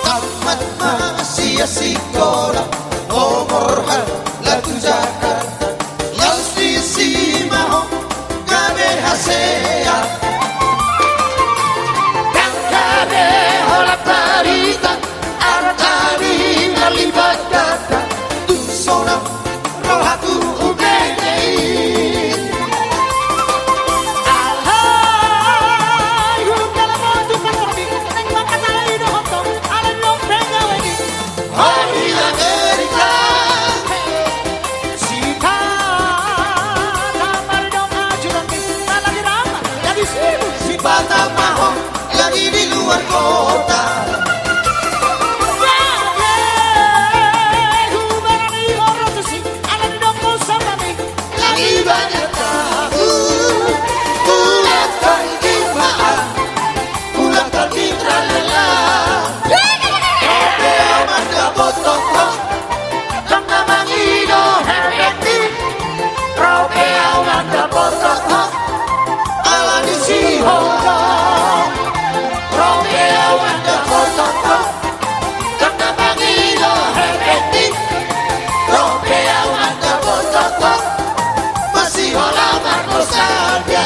Tamat ma sian sikola, hombar roha tu Jakarta. Laos disi ma ho gabe hasea. Dang gabe holan barita, artami marlipat ganda. Tung sonang rohangku umbege i. Alai, hutalemon tu kantor Kota. Hubarani orotusi, ala ni dong musabani. Lagi banyak tahu. Ulang kali kimaan. Ulang kali tralala. Oke, aman gak potong. Tang na mangido hepeti. Rope awan dapotok. Ala ni si Honda. Rope awan dapotok. Tang na mangido hepeti. Rope awan dapotok. Masih hola marko saja.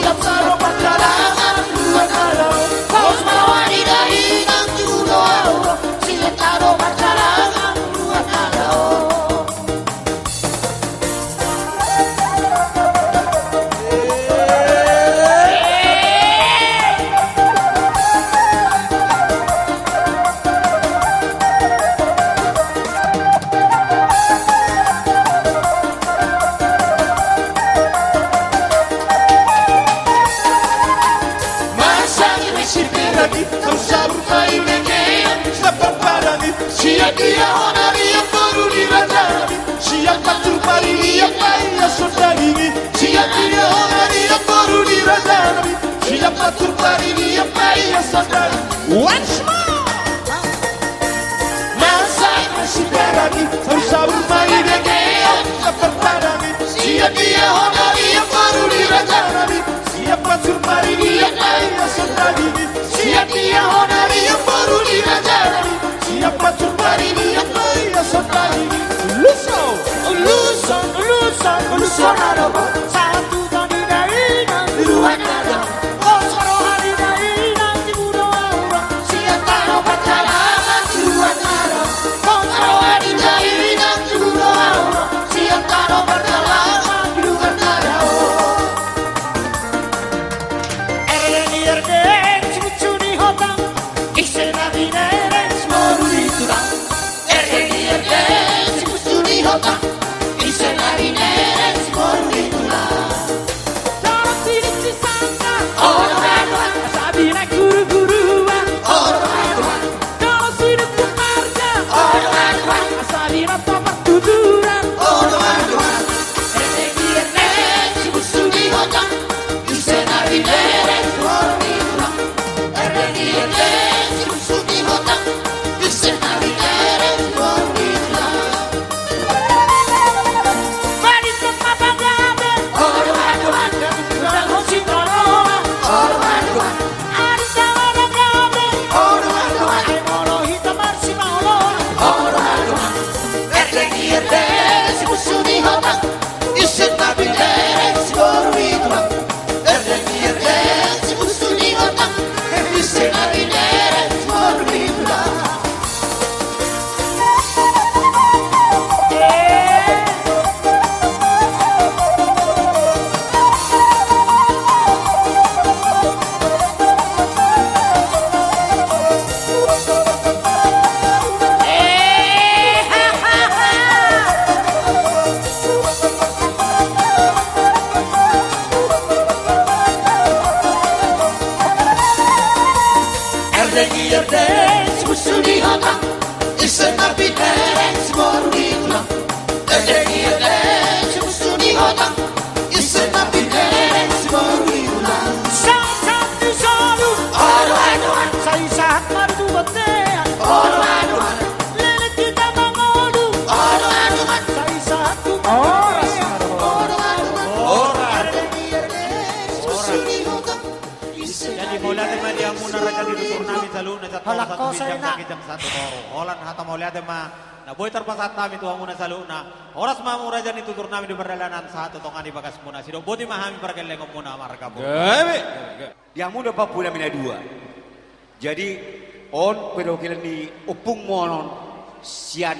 siap tano pardalangan ruas na dao. Pos ma roha ni dainang, tu do au ro, siap tano pardalangan ruas na dao. Masa ni misi peragi, tau sabur kai mekean, sabar paragi, siap dia hona dia boru ni raja nami. Siap patur pari dia paia sondagini. Siap dia hona dia boru ni raja nami. Siap patur pari dia paia sondagini. Once more. Masa ni misi peragi, tau sabur kai mekean, sabar paragi, siap dia hona dia boru ni raja nami. Siap patur pari dia paia sondagini. Siap dia hona dia boru ni raja nami. Siap patur pari dia paia sondagini. Luso. Luso, luso, luso na dohot. Sahat tu tano ni dainang di ruas na dao. Pos ma roha ni dainang, tu do au ro, siap tano pardalangan ruas na dao. Pos ma roha ni dainang, tu do au ro, siap tano pardalangan ruas na dao. Erdeng ni erdeng, simuncu ni hotang, ise na binereng, simoru ni tulang. Erdeng ni erdeng, simuncu ni hotang, ise na binereng, simoru ni tulang. Raja ni tutur nami saluhutna, satu halak satu kosa ginjang, ina. Satu ginjang satu toru. Holan hata mauliate ma na boi tarpasahat hami tu hamuna saluhutna. Horas ma hamu raja ni tutur nami di pardalanan sahat tu tonga ni bagasmuna. Sidok boti ma hami pargellengonmuna marga Purba. Gabe, gabe, gabe. Di hamu do pahompu nami na dua. Jadi on pe do kilen ni ompungmu on sian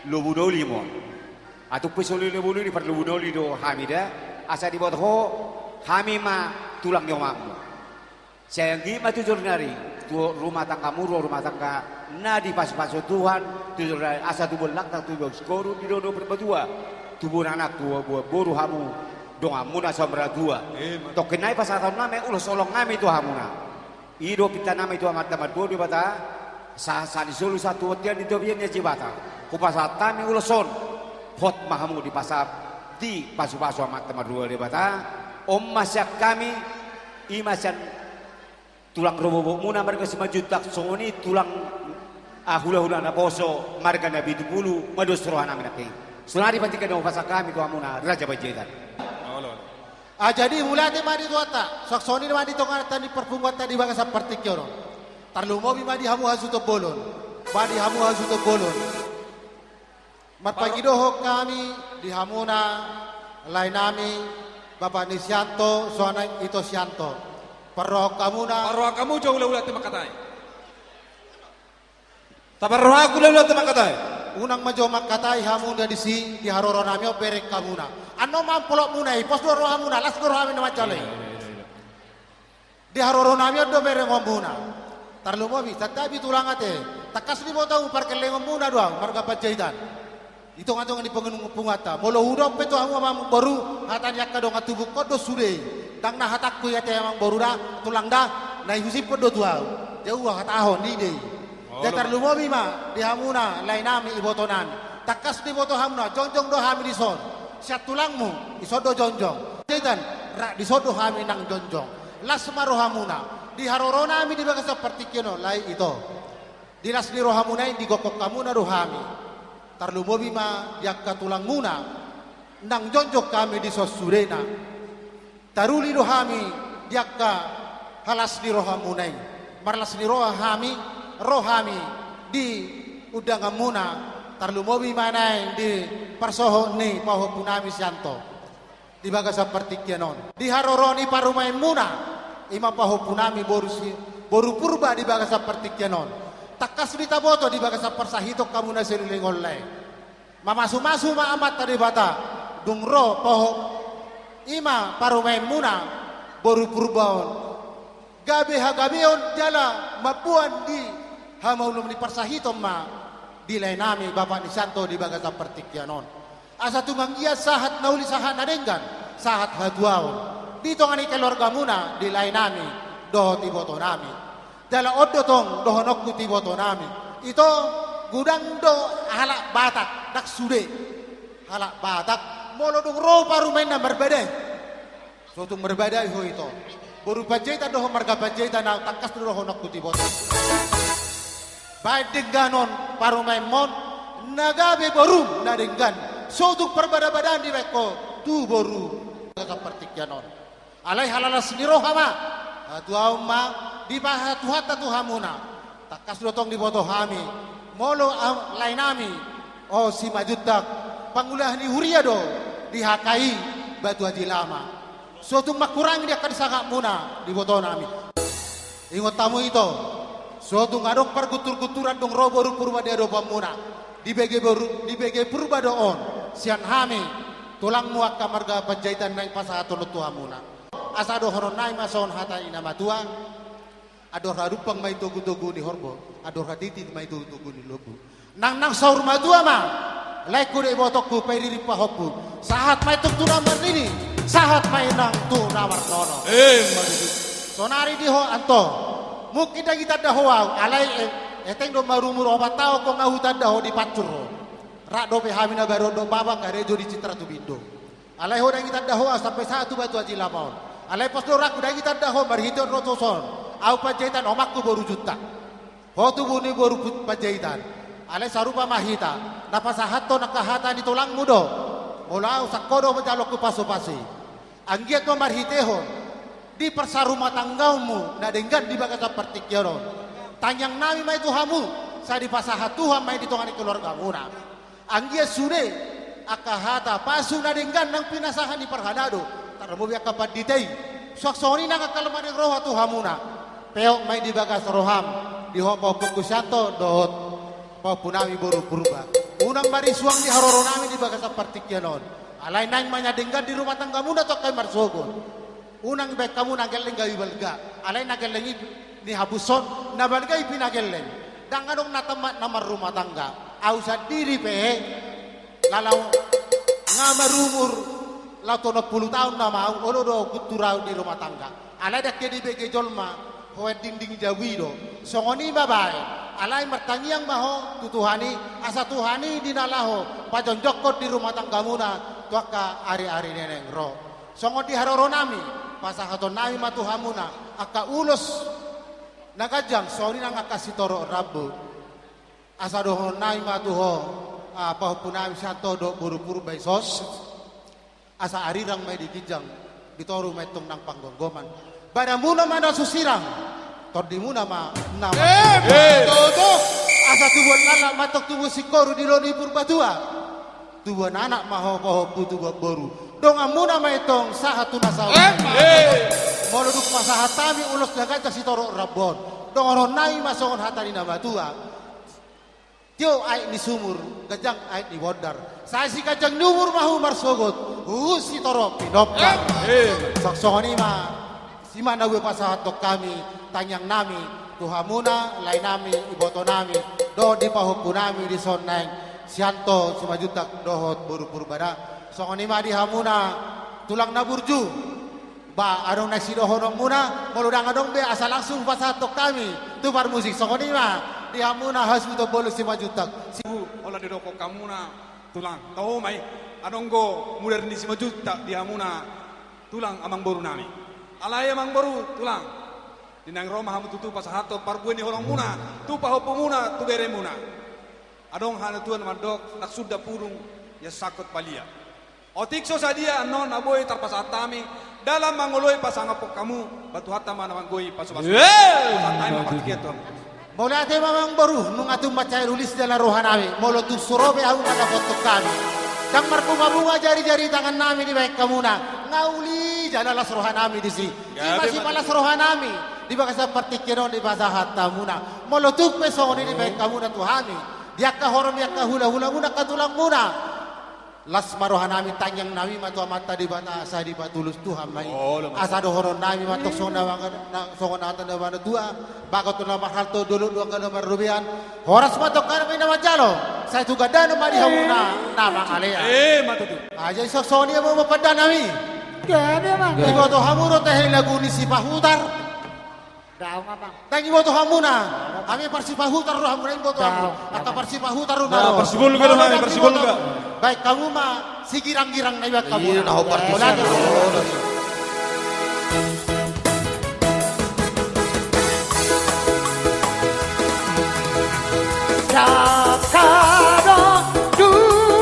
Lobunoli ma on. Atung pe soli Lobunoli, par Lobunoli do hami da. Asa diboto ho hami ma tulang ni omakmu. Sai anggiat ma tu jolma nari, tu rumah tanggamu, rumah tangga na dipasupasu Tuhan, tu jolma nari asa tubu lakna, tubu sikoru di dohot parbatua, tubu anak, tubu boru hamu, donganmuna saur matua. Emma. Tongkin nai pasahaton nami ulos holong nami tu hamuna. I do pinta nami tu Amanta Martua Debata, sahat sian solu sahat tu bontean di topi ni Debata. Hupasahat hami ulos on, hot ma hamu dipasahat, dipasupasu Amanta Martua Debata. On ma sian hami, i ma sian tulang rorobotmuna marga Simanjuntak, songon i tulang, ah, hulahula naposo marga Napitupulu, mados roha nami nangkin. Sonari patika do hupasahat hami tu hamuna Raja Panjaitan. Olo. Ah, jadi mauliate ma di Tuhanta, suang songon i ma di tonga ni parpunguanta di bagasan partingkian on. Tarlumobi ma di hamu hasuhuton bolon, ma di hamu hasuhuton bolon. Marpangidohon hami di hamuna lae nami, bapa ni Sianto, soara ni Ito Sianto. Parrohahon hamuna. Parrohahon hamu jo hulahula tu mangkatai. Taparrohahon hulahula tu mangkatai. Unang ma jo mangkatai hamuna disi, di haroro nami on bereng hamuna. Annon ma amplopmuna i, pos do rohamuna, las do roha nami na manjalo i. Iya, iya, iya, iya. Di haroro nami on do berengonmuna. Tarlumobi, santabi tulang ate. Tangkas diboto hamu pargellengonmuna do ahu, marga Panjaitan. Di tongatonga ni parpunguanta. Molo hudok pe tu hamu amangboru, hata ni angka dongan tubungkon do sude i. Ndang na hatangku i ate amangboru da, tulang da, na ihusiphon do tu ahu. Jabu ahu hatahon, i do i. Olo. Jadi tarlumobi ma, di hamuna, lae nami, iboto nami. Tangkas diboto hamuna, jongjong do hami dison. Sian tulangmu, dison do jongjong. Panjaitan, rap dison do hami nang jongjong. Las ma rohamuna, di haroro nami di bagasan partingkian on, lae Ito. Di las ni rohamuna i digokhon hamuna do hami. Tarlumobi ma di angka tulangmuna, nang jongjong hami dison sudena. Taruli do hami di angka halas ni rohamuna i. Marlas ni roha hami, ro hami di undanganmuna, tarlumobi ma nai di parsohot ni pahompu nami Sianto. Di bagasan partingkian on. Di haroro ni parumaenmuna, i ma pahompu nami boru si, boru Purba di bagasan partingkian on. Tangkas do taboto di bagasan parsahiton hamuna saleleng on lae. Mamasumasu ma Amanta Debata, dung ro paho, i ma parumaenmuna, boru Purba on. Gabe hagabeon jala mamboan di hamaolon ni parsahiton ma, di lae nami, bapa ni Sianto di bagasan partingkian on. Asa tung anggiat sahat na uli sahat na denggan, sahat hatuaon. Di tonga ni keluargamuna, di lae nami, dohot iboto nami. Jala on do tong dohononku tu iboto nami. Ito, godang do halak Batak, ndang sude. Halak Batak, molo dung ro parumaenna marbadai. So tung marbadai ho ito. Boru Panjaitan dohot marga Panjaitan na tangkas do dohononku tu iboto. Baen dengganon parumaenmon, na gabe borum na denggan. So tung parbadabadaan dibaen ho tu boru. Bagasan partingkian on. Alai halalas ni roha ma, hatuaon ma, dipasahat Tuhanta tu hamuna. Tangkas do tong diboto hami, molo am-, lae nami, o Simanjuntak, pangula ni huria do, di H K I, Batu Aji Lama. So tung mangkurangi di angka disangapmuna, diboto nami. Ingot hamu ito, so tung adong pargunturgunturan dung ro boru Purba di adopanmuna, dibege boru, dibege Purba do on, sian hami, tulangmu angka marga Panjaitan naeng pasahathon tu hamuna. Asa dohonon nai ma songon hata ni na matua, andor hadumpang ma i togutogu ni horbo, andor hatiti ma i togutogu ni lombu. Nang nang saur matua ma, laengku dohot ibotongku, pairing pahompu. Sahat ma i tung tu na marnini, sahat ma i nang tu na marnono. Emma tutu. Sonari di ho Anto. Mungkin ndang hutanda ho ahu, alai e-, hurang do marumur opat taon ho nga hutanda ho di pansur ho. Rap dope hami na baru dohot bapa karejo di Citra Tumindo. Alai ho ndang hutanda ho ahu sampe sahat tu Batu Aji Lama on. Alai pos do rohangku ndang hutanda ho marhite on ro tu son. Ahu Panjaitan, omakku boru Juntak. Ho tubu ni boru Put-, Panjaitan. Alai sarupa ma hita. Na pasahathon angka hata ni tulangmu do. Molo ahu sangko do manjalo pasupasuon. Anggiat ma marhitehon di parsarumatanggaonmu na denggan di bagasan partingkian on. Tangiang nami ma i tu hamu, sai dipasahat Tuhan ma i di tonga ni keluargamuna. Anggiat sude angka hata pasu na denggan nang pinasahat ni parhalado, tarlumobi angka pandita i. Suang songon i nang angka na marnini roha tu hamuna. Peop ma i di bagas roham, di ho pahompu Sianto dohot pahompu nami boru Purba. Unang marisuang di haroro nami di bagasan partingkian on. Alai naeng ma na denggan di rumah tanggamuna tu angka i marsogot. Unang dibaen hamu na gelleng gabe balga. Alai na gelleng i nihapushon, na balga i pinagelleng. Ndang adong na tammat na marrumah tangga. Ahu sandiri pe, laho nga marumur, laho tu onom pulu taon nama ahu, olo do guntur ahu di rumah tangga. Alai ndang ke dibege jolma holan dinding jabu i do. Songon i ma baen. Alai martangiang ma ho tu Tuhan i, asa Tuhan i di na laho pajongjongkon di rumah tanggamuna tu angka ari-ari na naeng ro. Songon di haroro nami, pasahaton nami ma tu hamuna angka ulos na ganjang, songon i nang angka sitorop rambu. Asa dohonon nami ma tu ho, ah, pahompu nami Sianto dohot boru Purba i son. Asa arirang ma i di ginjang, di toru ma i tong nang panggomgoman. Badanmuna ma na so sirang, tondimuna ma na... Eh, eh, toto. Asa tubuan laklak ma tong tubuan singkoru di lomo ni Purbatua. Tubuan anak ma ho pahompu, tubuan boru. Donganmuna ma i tong sahat tu na saut. Eh, eh. Molo dung pasahat hami ulos na ganjang sitorop rambu on, dohonon nami ma songon hata ni na matua. Tio aek ni sumur, ganjang aek ni bondar. Sai siganjang ni umur ma hamu marsogot, huhut sitorop pinompar. Eh, eh. Songon i ma, i ma na boi pasahathon hami, tangiang nami, tu hamuna, lae nami, iboto nami, dohot di pahompu nami, dison naeng, Sianto Simanjuntak, dohot boru Purba da. Songon i ma di hamuna, tulang na burju. Ba, adong na sidohononmuna, molo ndang adong be asa langsung pasahathon hami tu parmusik. Songon i ma di hamuna hasuhuton bolon Simanjuntak. Si- Holan didokkon hamuna, tulang. Tau ma i, adong do mudar ni Simanjuntak di hamuna, tulang amangboru nami. Alai amangboru, tulang. Di naeng ro ma hamu tutu pasahathon parbue ni holongmuna tu pahompumuna, tu beremuna. Adong hata na tuat mandok, ndang sundat pudung, ia sangkot palia. Otik so sadia annon na boi tarpasahat hami, dalan mangoloi pasangaphon hamu, ba Tuhanta ma na manggohi pasupasu. Yeay! Pasahat hami ma partingkian tu hamu. Mauliate ma amangboru, nunga tung mansai uli jala roha nami, molo tung so ro be hamu mandapothon hami. Ndang marbungabunga jarijari tangan nami dibahen hamuna, nga uli jala las roha nami disi. Gabe ma tutu. I ma sipalas roha nami, di bagasan partingkian on dipasahat hamuna. Molo tung pe songon i dibahen hamuna tu hami, di angka horong, di angka hulahulamuna, angka tulangmuna. Las ma roha nami, tangiang nami ma tu Amanta Debata, asa dipatulus Tuhan ma i. Olo, mantap. Asa dohonon nami ma tong songon na, na, songon hata ni na matua, bagot do na marhalto, dolok do angka na marrobean. Horas ma tongka nami na manjalo, sai tu gandana ma di hamuna na mangalean. Eh, ma tutu. Ai songon i ma pande nami. Gabe, Amang. Iboto hamu do tahe lagu ni Sipahutar? Ndang, Amang. Ndang iboto hamuna. Hami parsipahutar do hamu, ndang iboto hamu. Ndang, Amang. Angka parsipahutar do na ro. Parsibolga do hami, parsibolga. Baen hamu ma sigiranggirang na ibaen hamuna. Iya, na ho parsibolga. Sangkadon tu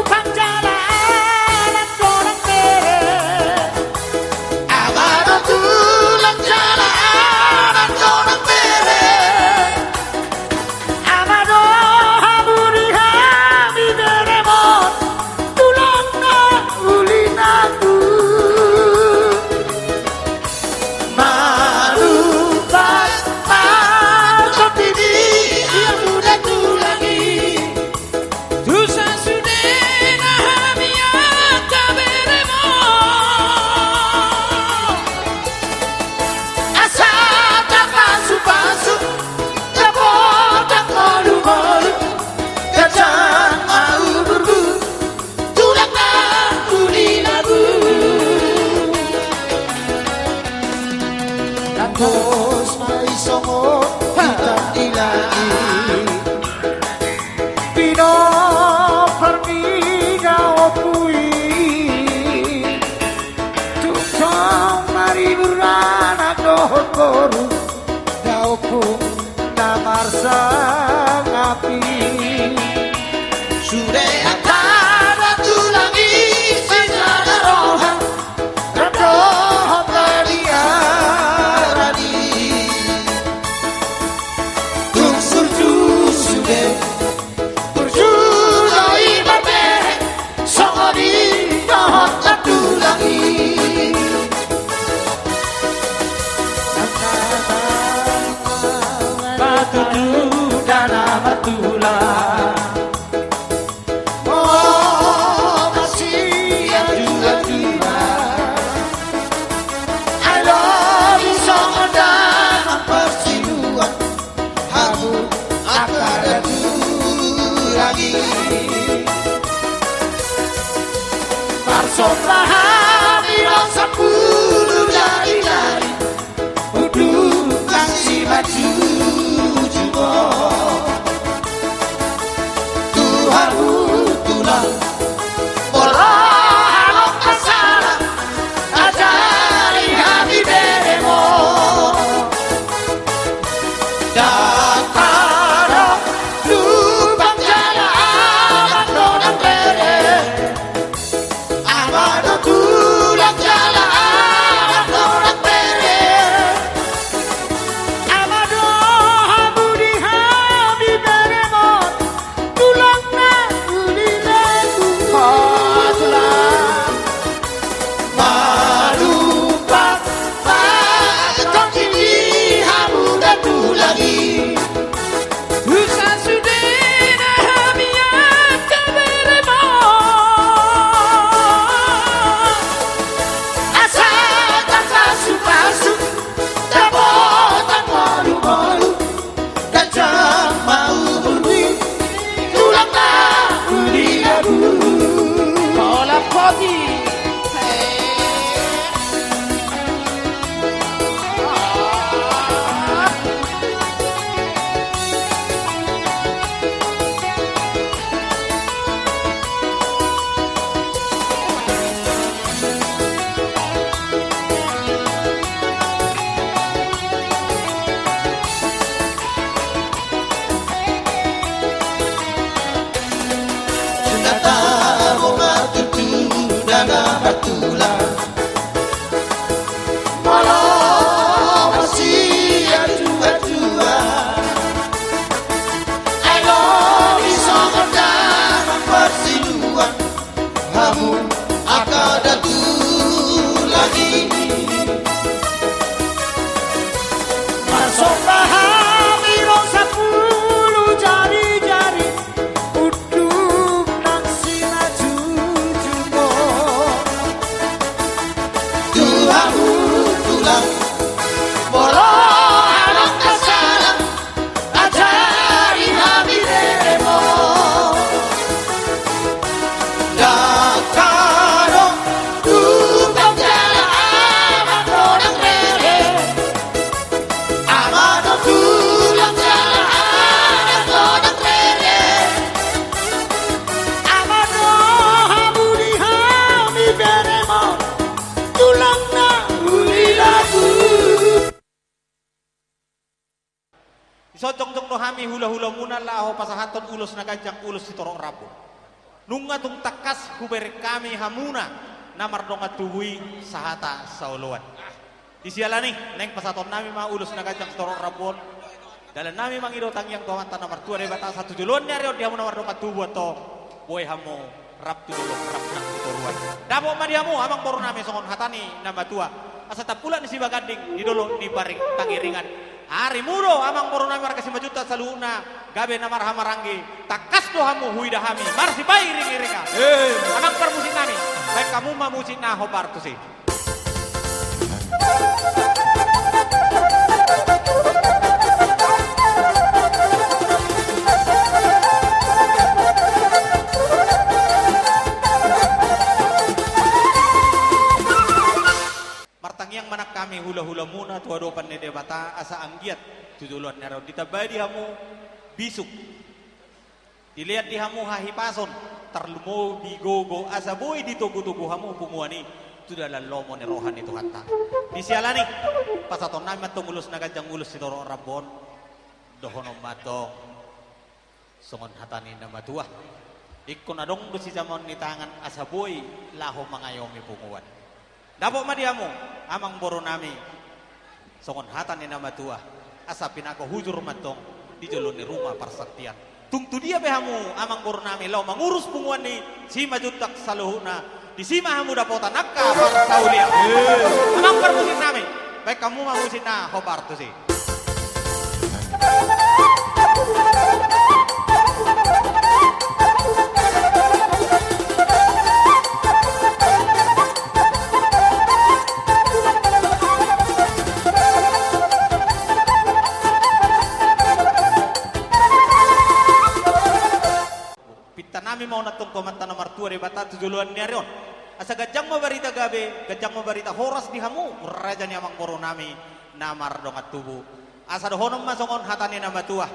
panjala anak dongan bere. Ama do tulang jala anak dongan bere. Ama do hamu di hami beremon, tulang na uli nangku. Marupat martopi di amu da tulang i. Tu sasudena hami angka beremon, asa tapasupasu, tapotak ngolungolu, ganjang ma umurmu, tulang na uli nangku. Nangkos ma i songon bintang di langit. Pinompar ni daompung i, tung tong maribur anak dohot boru, daompung na marsangapi. Sude angka tulang i sisada roha, rap dohot badia. Somba hami ro sampulu jari-jari, unduk nang simanjujung on. Tu hamu tulang, molo adong na sala, ajari hami berem on. Ndang adong lupa jala amang dongan rere. Amang do tulang jala amang dongan rere. Amang do hamu di hami berem on. Tulang na uli na tulang. Malumpang mangkok di hamu na tulang i. Husa sude na hami angka berem on. Asa tarpasu-pasu, dapotan molu-molu. Ganjang ma uhur ni tulang na uli na tulang. Holan poti. Sudah tabo ma tutu dana martulang. Molo marsihata tua-tua, ai lobi songon damang parsiduan. Hamu angka datu lagi. Marsomba hami ro sampulu jari-jari, unduk nang simanjujung on. Tu hamu tulang, molo adong na sala, ajari hami berem on. Ndang adong lupa jala amang dongan rere. Amang do tulang jala amang dongan rere. Amang do hamu di hami berem on. Tulang na uli na tulang. Dison jongjong do hami hula-hulamuna laho pasahathon ulos na ganjang, ulos sitorop rambu. Nunga tung tangkas hubereng hami hamuna na mardongan tubu i sahata saoloan. Di siala ni i, naeng pasahatonnami ma ulos na ganjang sitorop rambu on. Dalannami mangido tangiang tu Amanta na martua Debata asa tu joloan ni ari on di hamu na mardongan tubu antong boi hamu rap tu dolok, rap nang tu toruan. Dapot ma di hamu amang borunami songon hata ni na matua: Asa tambulak ni Sibaganding di dolok ni Baring Tangiringan. Arimu do amang borunami marga Simanjuntak saluhutna, gabe na marhahamaranggi, tangkas do hamu huida hami marsipairing-iringan. Eh. Amang parmusiknami, baen hamu ma musik na hombar tusi. Martangiang ma nang hami hula-hulamuna tu adopan ni Debata asa anggiat tu joloan ni ari on ditambai di hamu bisuk, dilean di hamu hahipason, tarlumobi gogo asa boi ditogu-togu hamu punguan i tu dalan lomo ni roha ni Tuhanta. Di siala ni i, pasahatonnami ma antong ulos na ganjang, ulos sitorop rambu on. Dohonon ma antong songon hata ni na matua: Ingkon adong do sijamaon ni tangan asa boi laho mangayomi punguan. Dapot ma di hamu amang borunami songon hata ni na matua, asa pinanggo hujur ma antong di jolo ni ruma parsantian. Tung tu dia pe hamu amang borunami laho mangurus punguan ni Simanjuntak saluhutna, disi ma hamu dapotan angka parsaulian. Eh. Amang parmusiknami, baen hamu ma musik na hombar tusi. Pintanami ma on antong tu Amanta na martua Debata tu joloan ni ari on. Asa ganjang ma barita gabe, ganjang ma barita horas di hamu, raja ni amangboru nami na mardongan tubu. Asa dohonon ma songon hata ni na matua,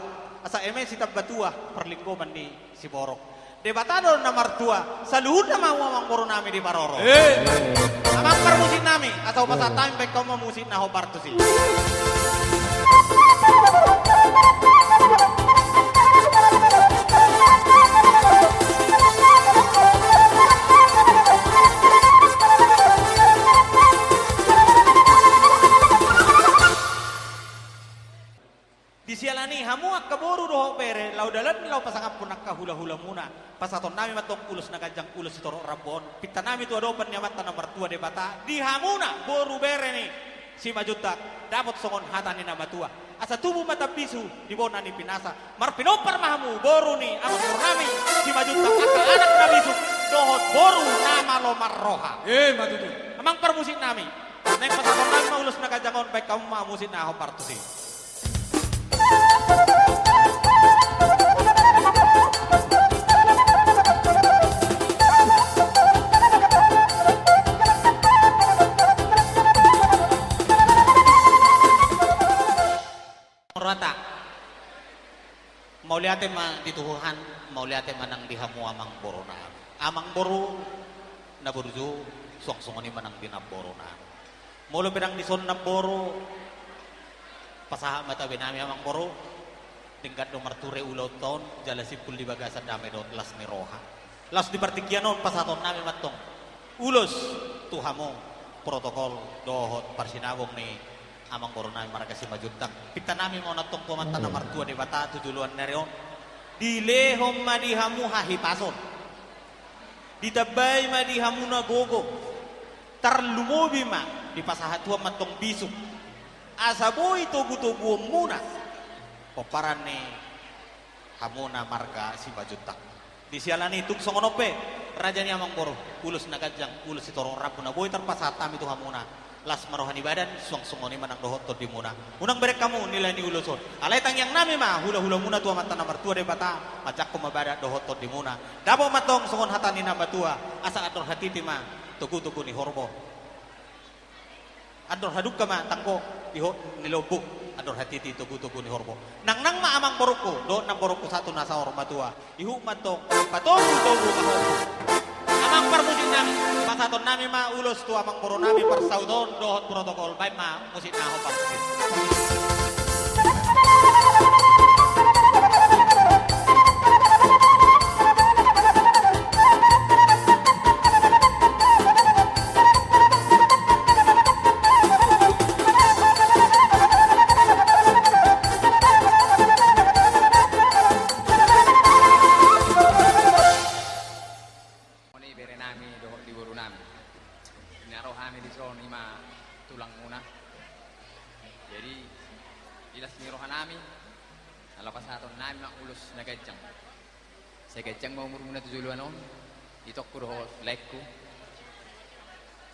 asa eme sitamba tua, parlinggoman ni siborok. Debata do na martua, saluhutna ma hamu amangboru nami diparorot. Eh. Amang parmusik nami, asa hupasahat hami baen hamu ma musik na hombar tusi. Di siala ni i hamu angka boru dohot bere, laho dalan laho pasangaphon angka hulahulamuna. Pasahaton nami ma antong ulos na ganjang, ulos sitorop rambu on. Pinta nami tu adopan ni Amanta na martua Debata, di hamuna boru bere ni Simanjuntak, dapot songon hata ni na matua. Asa tubu ma tambisu di bona ni pinasa. Marpinompar ma hamu boru ni amangboru nami Simanjuntak, angka anak na bisuk dohot boru na malo marroha. Eh, ma tutu. Amang parmusik nami, naeng pasahaton nami ma ulos na ganjang on, baen hamu ma musik na hombar tusi. Rata. Mauliate ma di Tuhan, mauliate ma nang di hamu amangboru nami. Amangboru na burju, suang songon i ma nang di namboru nami. Molo pe ndang dison namboru, pasahat ma tabe nami amangboru, denggan do marture ulaonta on, jala simpul di bagasan dame dohot las ni roha. Laos di partingkian on pasahaton nami ma antong ulos tu hamu protokol dohot parsinabung ni amangboru nami marga Simanjuntak. Pinta nami ma on antong tu Amanta na martua Debata tu joloan ni ari on, dilehon ma di hamu hahipason, ditambai ma di hamu na gogo, tarlumobi ma dipasahat Tuhan ma antong bisuk, asa boi togutoguonmuna pomparan ni hamuna marga Simanjuntak. Di siala ni i tung songon on pe, raja ni amangboru, ulos na ganjang, ulos sitorop rambu na boi tarpasahat hami tu hamuna, las ma roha ni badan, suang songon i ma nang dohot tondimuna. Unang bereng hamu nilai ni ulos on. Alai tangiang nami ma hulahulamuna tu Amanta na martua Debata, manjangkon ma badan dohot tondimuna. Dapot ma antong songon hata ni na matua, asa andor hatiti ma togutogu ni horbo. Andor hadungka ma tanggo, ihot ni lombu, andor hatiti togutogu ni horbo. Nangnang ma amangborungku dohot namborungku sahat tu na saur matua. Ihut ma antong patogutogu ma horbo. Amang parmusik nami, pasahaton nami ma ulos tu amangboru nami parsauton dohot protokol, baen ma musik na hombar tusi. Songon i bere nami dohot di boru nami. Di na ro hami dison i ma tulangmuna. Jadi, di las ni roha nami, ala pasahaton nami ma ulos na ganjang. Sai ganjang ma umurmuna tu joloan on, itongku dohot laengku.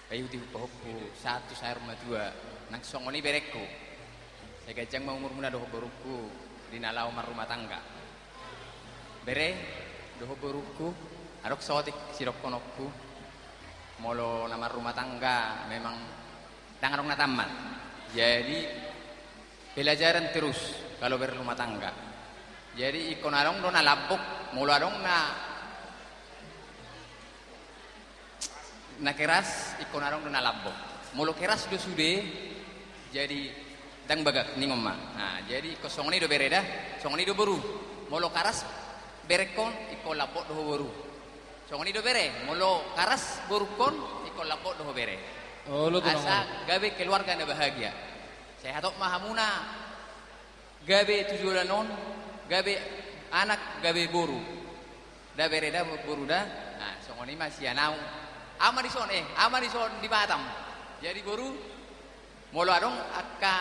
Paihuti pahompu sahat tu saur matua, nang songon i berengku. Sai ganjang ma umurmuna dohot borungku, di na laho marrumah tangga. Bere, dohot borungku, adong saotik sidohononku. Molo na marrumah tangga, memang ndang adong na tammat. Jadi, pelajaran terus kalau berrumah tangga. Jadi, ingkon adong do na lambok, molo adong na, na keras, ingkon adong do na lambok. Molo keras do sude, jadi ndang bagak, ningon ma. Nah, jadi ingkon songon i do bere da, songon i do boru. Molo karas berengkon, ingkon lambok do ho boru. Songon i do bere, molo karas borungkon, ingkon lambok do ho bere. Olo, asa gabe keluarga na bahagia. Sai hatop ma hamuna gabe tu joloan on, gabe anak, gabe boru. Da bere da, boru da. Nah, songon i ma sian au. Au ma dison, eh, au ma dison di Batam. Jadi boru, molo adong angka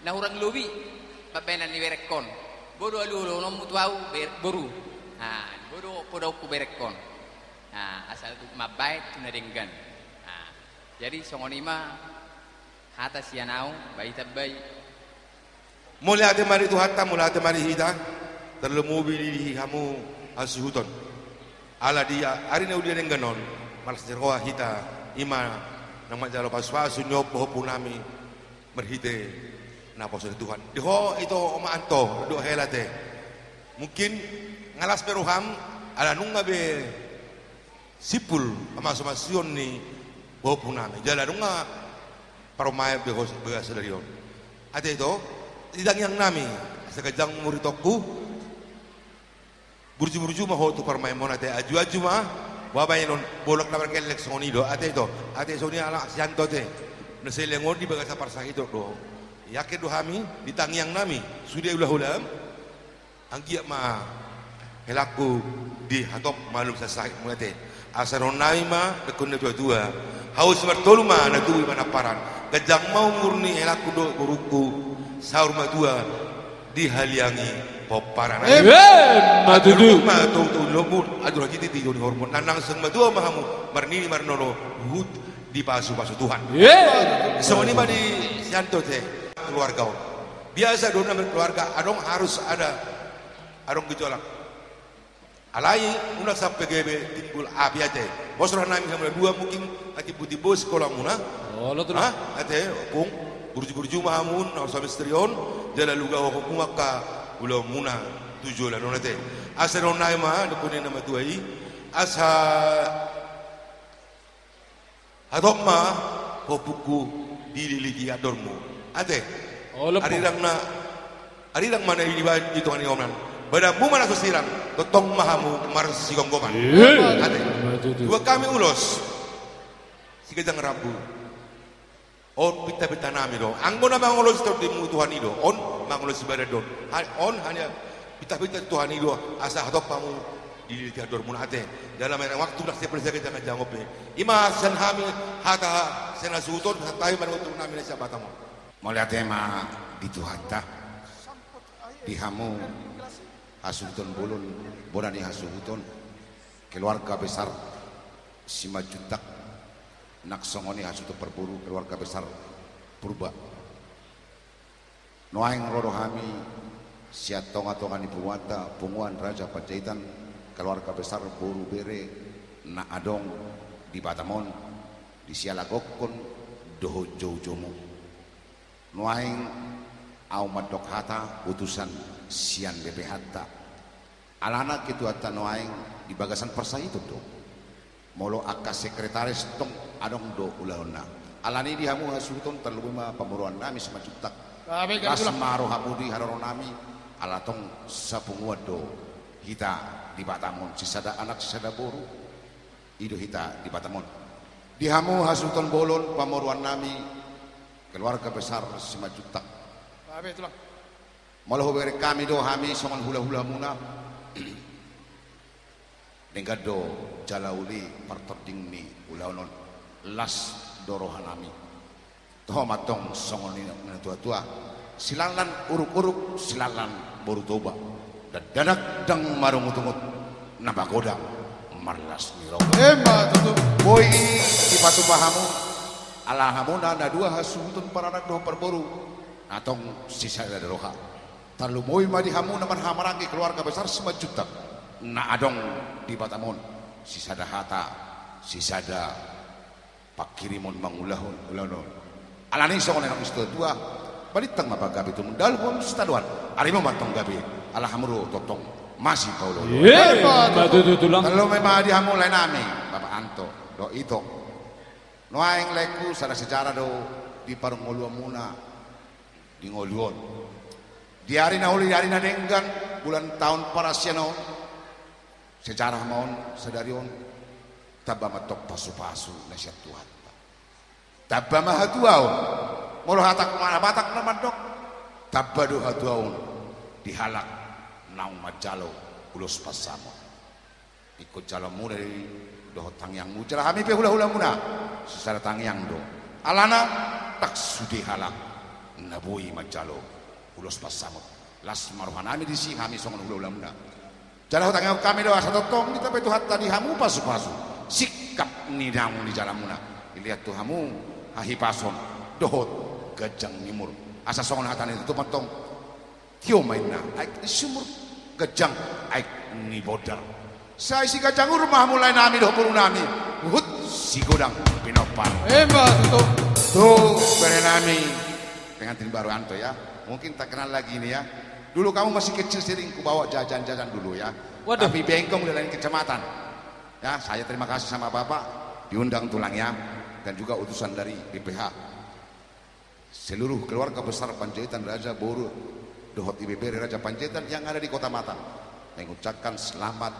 na hurang lobi pambaenan ni berengkon, boi do alualuhononmu tu au, ber-, boru. Nah, boi do podaonku berengkon. Nah, asa mambaen tu na denggan. Nah, jadi songon i ma hata sian au, baen tambai. Mauliate ma di Tuhanta, mauliate ma di hita, tarlumobi di hamu hasuhuton. Ala di ari na uli na denggan on, Marlas ni roha hita, i ma na manjalo pasupasu ni ompu-ompu nami marhite naposo ni Tuhan. Di ho ito, Oma Anto dohot hela ate. Mungkin nga las be roham, ala nunga be simpul pamasu-pasuon ni ompu nami. Jala nunga parumaen be ho be sadari on. Ate ito, di tangiang nami, asa ganjang umur itongku. Burju-burju ma ho tu parumaenmon ate, anju-anju ma. Boha baenon, bolak na margellek songon i do ate ito. Ate, songon i ala si Anto ate. Na saleleng on di bagasan parsahiton do. Yakin do hami, di tangiang nami, sude hula-hulam. Anggiat ma helangku dihatop malum sasahitmu ate. Asa dohonon nami ma, dengkon na tua-tua. Hau si Martolu ma na tubu i manamparan. Ganjang ma umur ni helangku dohot borungku. Saur matua dihaliangi pomparan. Emma tutu. Adong ma tou-tou ni lomo, adong lagi di tijo ni hormon. Nanang seng matua ma hamu, marnini marnono, huhut dipasu-pasu Tuhan. Songon i ma di si Anto ate, keluarga on. Biasa do na berkeluarga, adong harus ada, adong gejolak. Alai unang sampe gabe timbul api ate. Pos roha nami hamu na dua, mungkin atimbo-timbo sikolamuna. Ate, Ompung, burju-burju ma hamu na so misteri on, jala lugahonon hamu angka ulaonmuna tu joloan on ate. Asa dohonon nami ma, dengkon na matua i, asa hatop ma ompungku dililiti andormu ate. Arirang na, arirang ma na dibaen di tonga ni onan. Badanmu ma na so sirang, tongtong ma hamu marsigomgoman. Ate. Dua hami ulos si ganjang rambu. On pinta-pinta nami do. Anggo na mangolosi tondimuna Tuhan i do. On mangolosi badan do on. On hanya pinta-pinta Tuhan i do. Asa hatop hamu dililiti andormuna ate. Dalam air waktu na sepuluh saja jangan jangop be. I ma sian hami hata sian hasuhuton, hata hami manang untuk nami na sian Batam on. Mauliate ma di Tuhanta. Di hamu hasuhuton bolon, bona ni hasuhuton, keluarga besar Simanjuntak, nang songon i hasuhuton parboru keluarga besar Purba. Nuaeng ro do hami sian tonga-tonga ni punguanta, Punguan Raja Panjaitan, keluarga besar boru bere na adong di Batam on, di siala gokkon dohot joujoumu. Nuaeng ahu mandok hata utusan sian B P H-ta. Alana ketuanta nuaeng di bagasan parsahiton do. Molo angka sekretaris tong adong do ulaonna. Alani di hamu hasuhuton tarlumobi ma pamoruon nami Simanjuntak. Las ma rohamu di haroro nami, ala tong sapunguan do hita di Batam on, sisada anak sisada boru. I do hita di Batam on. Di hamu hasuhuton bolon pamoruon nami keluarga besar Simanjuntak. Molo hubereng hami do hami songon hula-hulamuna. Denggan do jala uli partording ni ulaon on. Las do roha nami. Toho ma tong songon i na tua-tua. Silanlan uruk-uruk, silanlan boru Toba. Dakdanak ndang marungut-ungut, na magodang marlas ni roha. Emma tutu. Boi dipatupa hamu, ala hamuna na dua hasuhuton paranak dohot parboru, antong sisada roha. Tarlumobi ma di hamu na marhaha maranggi keluarga besar Simanjuntak na adong di Batam on, sisada hata, sisada pangkirimon mangulahon ulaon on. Alani songon na nidok ni situa-tua, balintang ma panggabean tumundalhon sitadoan, arimu ma tong gabe, ala hamu do tongtong masipaolo-oloan. Emma tutu, Tulang. Tarlumobi ma di hamu lae nami, Bapak Anto dohot ito. Nuaeng laengku, sada sejarah do di parngoluanmuna di ngolu on. Di ari na uli, di ari na denggan, bulan taon parasian on, sejarah ma on sadari on. Tamba ma tong pasu-pasu na sian Tuhanta. Tamba ma hatuaon. Molo hata ni halak Batak na mandok, tamba do hatuaon di halak naung manjalo ulos pansamot. Ingkon jaloonmuna do i dohot tangiangmu, jala hami pe hula-hulamuna sisada tangiang do. Alana ndang sude halak na boi manjalo ulos pansamot. Las ma roha nami disi, hami songon hula-hulamuna. Jala hutangiangkon hami do asa tongtong ditambai Tuhanta di hamu pasu-pasu, singkap ni naung nijaloonmuna, dilehon tu hamu hahipason dohot ganjang ni umur. Asa songon hata ni natuatua tong, tio ma inna aek ni sumur, ganjang aek ni bondar. Sai siganjang umur ma hamu lae nami dohot boru nami, huhut Sigodang Pinompar. Emma tutu. Tu bere nami pengantin baru, Anto, ya. Mungkin tak kenal lagi ini, ya. Dulu kamu masih kecil, sering kubawa jajan-jajan dulu, ya. Waduh. Tapi bengkong di lain kecamatan. Ya, saya terima kasih sama Bapak, diundang tulang, ya. Dan juga utusan dari B P H. Seluruh keluarga besar Panjaitan, raja, boru, dohot ibebere Raja Panjaitan yang ada di Kota Mata, mengucapkan selamat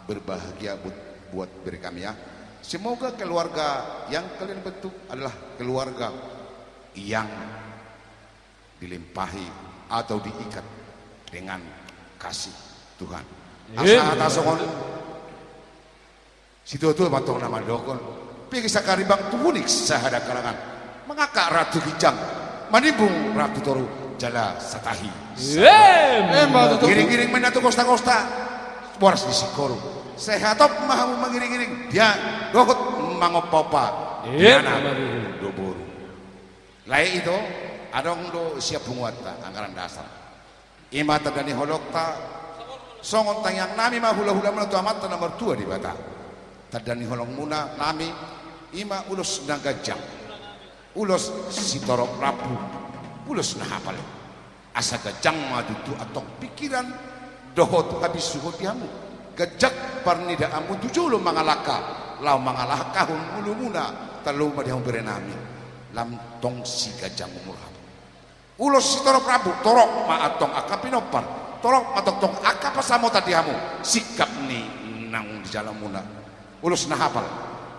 berbahagia buat, buat bere kami, ya. Semoga keluarga yang kalian bentuk adalah keluarga yang dilimpahi atau diikat dengan kasih Tuhan. Amin. Asa hata songon Situatua ma antong na mandokhon: Pigi sangkarimbang, tuhunik sahadakalangan, mangangkat ratu ginjang, manimbung ratu toru, jala satahi. Emma tutu. Iring-iring ma i tu gosta-gosta, boras ni singkoru. Sai hatop ma hamu mangiring-iring, dia dohot mangompa-ompa, emma tutu. Di anak dohot boru. Lae, ito, adong do sian punguanta anggaran dasar. I ma tanda ni holongta songon tangiang nami ma hula-hulamuna tu Amanta na martua Debata. Tanda ni holongmuna nami i ma ulos na ganjang, ulos sitorop rambu, ulos na hapal. Asa ganjang ma tutu antong pingkiran dohot habisuhon di hamu. Ganjang parnidaanmu tu jolo mangalangka, laho mangalangkahon ngolumuna, tarlumobi ma di hamu bere nami, lam tong siganjang umur hamu. Ulos sitorop rambu, torop ma antong angka pinompar, torop ma tongtong angka pansamotan di hamu, singkap ni naung di jalamuna. Ulos na hapal,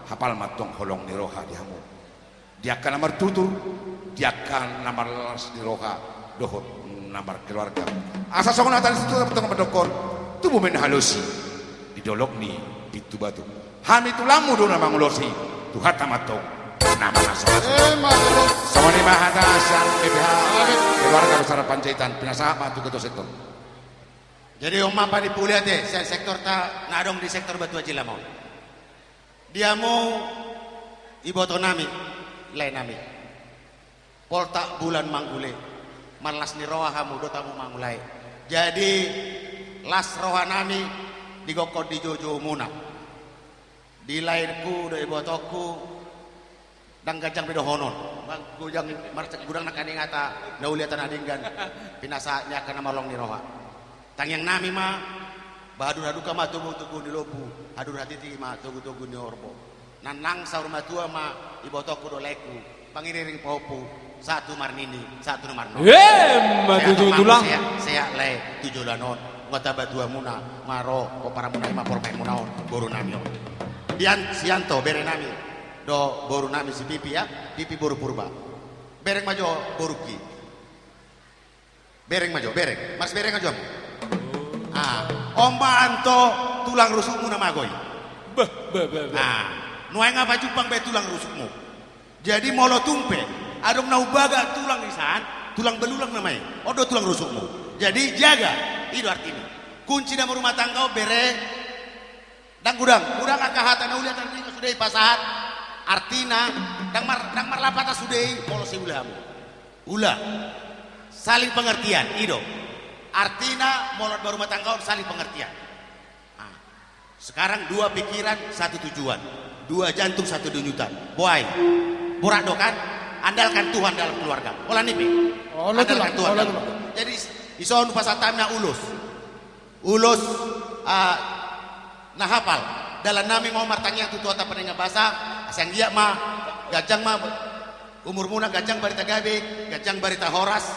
hapal ma antong holong ni roha di hamu, di angka na martutur, di angka na marlas ni roha dohot na markeluarga. Asa songon hata ni situtu antong mandokhon: Tubu ma i na halosi di dolok ni pintu batu. Hami tulangmu do na mangulosi, Tuhanta ma antong na mangasahon. Emma tutu. Songon i ma hata sian B P H. Amin. Keluarga besar Panjaitan, pinasahat ma tu ketua sektor. Jadi on ma panipuliate sian sektorta na adong di sektor Batu Aji Lama on. Di hamu iboto nami, lae nami. Poltak bulan manggule, marlas ni roha hamu dohot hamu mangulae. Jadi las roha nami digokhon di joujoumuna. Di laengku dohot ibotongku, ndang ganjang be dohonon. Godang, marsak godang nangkaning hata na uli, hata na denggan, pinasahat ni angka na marholong ni roha. Tangiang nami ma, ba hadur haduka ma togutogu ni lombu, hadur hatiti ma togutogu ni horbo. Nang saur matua ma ibotongku dohot laengku, pangiring-iring pahompu, sahat tu marnini, sahat tu na marnono. Emma tutu, tulang. Sehat, sehat lae tu joloan on. Nunga tabatua hamuna, nunga ro pomparanmuna, i ma parumaenmuna on, boru nami on. Dian, si Anto, bere nami, dohot boru nami si Pipi, ya, Pipi boru Purba. Bereng ma jo borungki. Bereng ma jo, bereng. Marsibereng ma jo hamu. Ah, on ma Anto tulang rusukmuna mago i. Bah, bah, bah, bah. Ah, nuaeng nga pajumpang be tulang rusukmu. Jadi molo tung pe adong na umbaga tulang isan, tulang belulang nama i. On do tulang rusukmu. Jadi jaga, i do artina. Kunci na marumah tangga on, bere. Ndang godang, godang angka hata na uli, hata na denggan sude i pasahat. Artina, ndang mar-, ndang marlapatan sude i molo sai ula hamu. Ula. Saling pengertian, i do. Artina molo marumah tangga on saling pengertian. Ah. Sekarang dua pikiran, satu tujuan. Dua jantung, satu denyutan. Boha i? Borat do kan? Andalkan Tuhan dalam keluarga. Holan i pe. Andalkan Tuhan dalam keluarga. Jadi, dison hupasahat hami ma ulos. Ulos, ah, na hapal. Dalan nami ma on martangiang tu Tuhanta Pardenggan Basa, asa anggiat ma ganjang ma umurmuna, ganjang barita gabe, ganjang barita horas.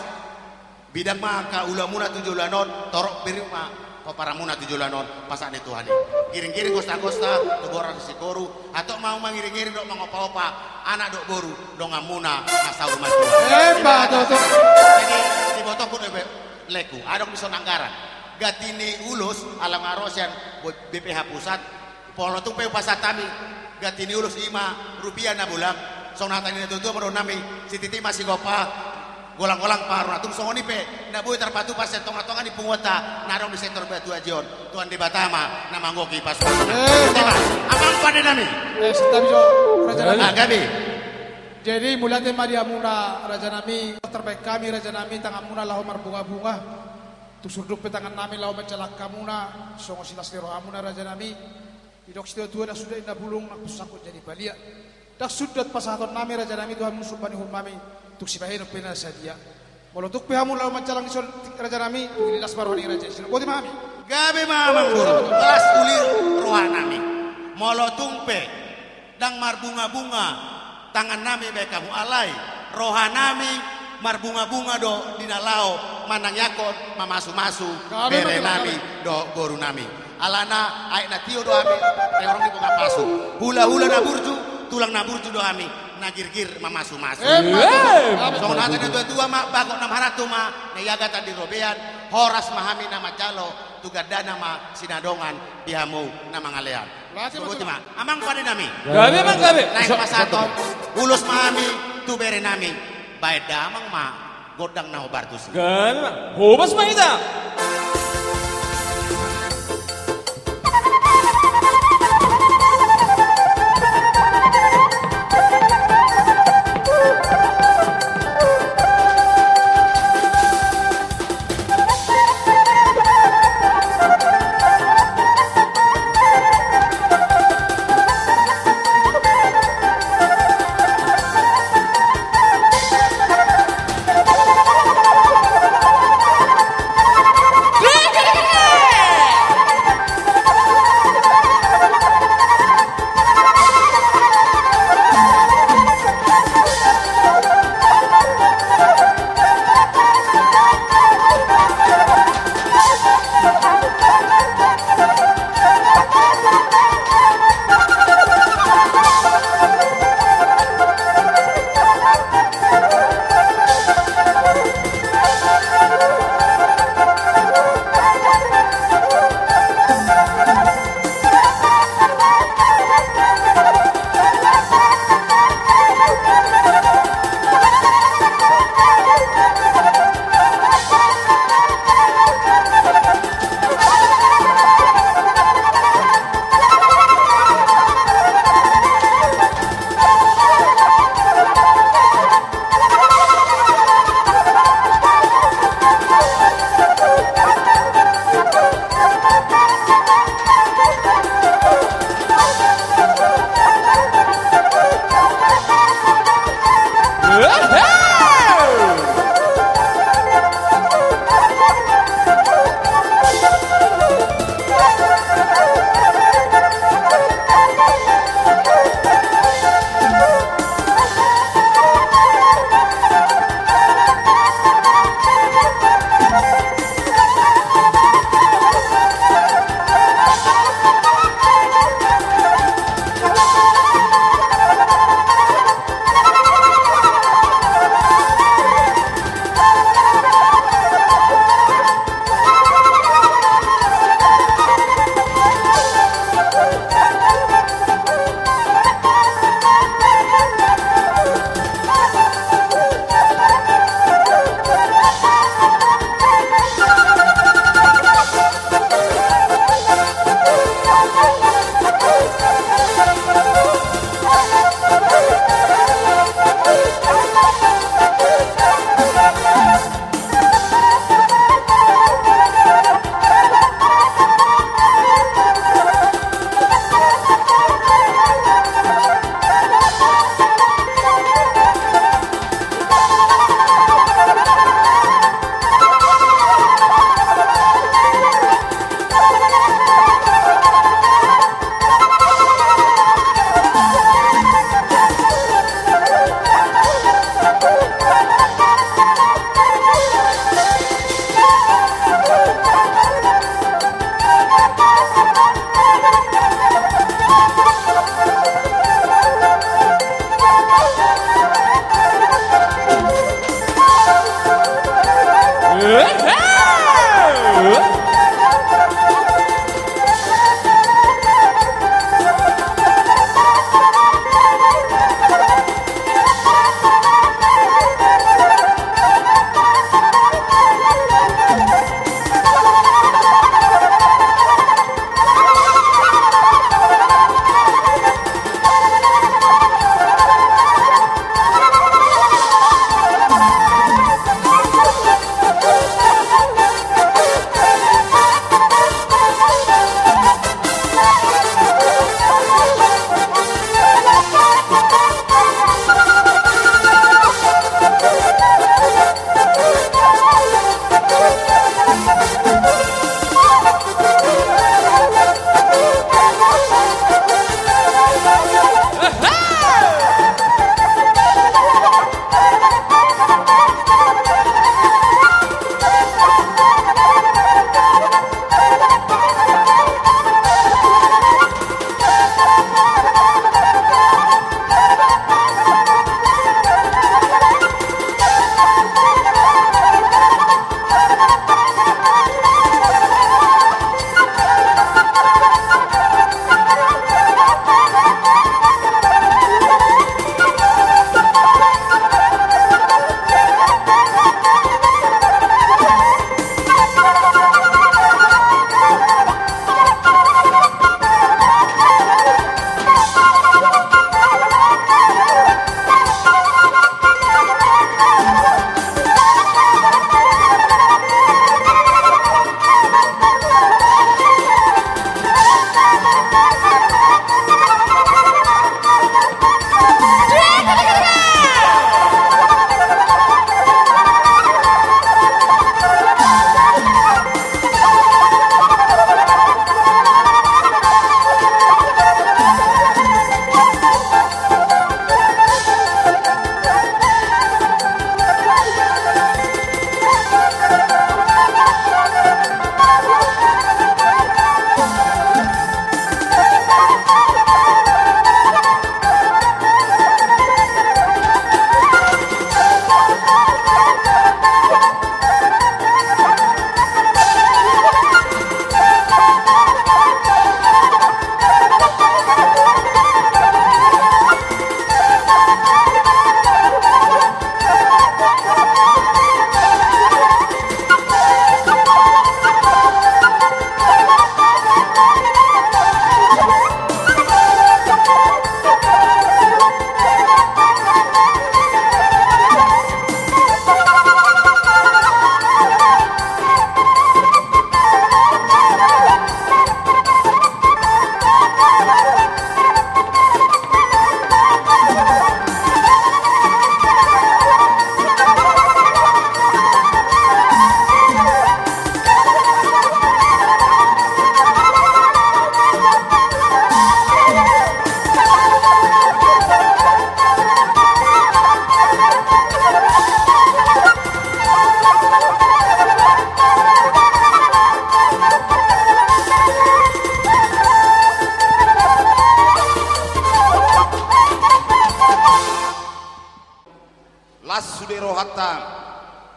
Bidang ma angka ulaonmuna tu joloan on, torop bere ma pomparanmuna tu joloan on, pasahat ni Tuhan i. Giring-giring gosta-gosta tu boras ni singkoru, hatop ma hamu mangiring-iring dohot mangompa-ompa anak dohot boru, donganmuna na saur matua. Emma tutu. Jadi, di ibotongku dohot laengku, adong dison anggaran. Ganti ni ulos, ala nga ro sian B P H pusat, molo tung pe hupasahat hami ganti ni ulos, i ma rupia na bolak. Songon hata ni natuatua ma dohonon nami: Sititi ma sigompa, golang-golang pangarahutna. Tung songon i pe na boi tarpatupa sian tonga-tonga ni punguanta na adong di sektor Batu Aji on, Tuhan Debata ma na manggohi pasupasu. Eh, i ma, amang pande nami. Eh, santabi jo, raja nami. Ah, gabe. Jadi, mauliate ma di hamuna, raja nami, tarbahen hami, raja nami, tanganmuna laho marbunga-bunga. Tung surduk pe tangan nami laho manjalang hamuna, songon silas ni rohamuna, raja nami. Didok situa-tua, ndang suda inna bulung nang pusakon jadi balian. Ndang suda pasahatonnami rajanami tu hamu sumpah ni uhumnami, tung sibahenon pe na sadia. Molo tung pe hamu laho manjalang dison rajanami, tung lilas ma roha ni raja i. Boti ma hami. Gabe ma amang boru, las uli rohanami. Molo tung pe ndang marbunga-bunga tangannami bahen hamu, alai rohanami marbunga-bunga do di na laho manangiangkon mamasu-masu berenami dohot borunami. Alana aek na tio do hami, rorong ni bonga pasu. Hula-hula na burju, tulang na burju do hami, na girgir mamasu-masu. Emma tutu. Songon hata ni natua-tua ma, bagot na maratu ma na iagatan di robean, horas ma hami na manjalo, tu gandana ma sinadongan di hamu na mangalean. Boti ma amang pandenami. Gabe amang, gabe. Naeng pasahaton ulos ma hami tu berenami. Baen damang ma gondang na hombar tusi. Gabe amang, hobas ma hita.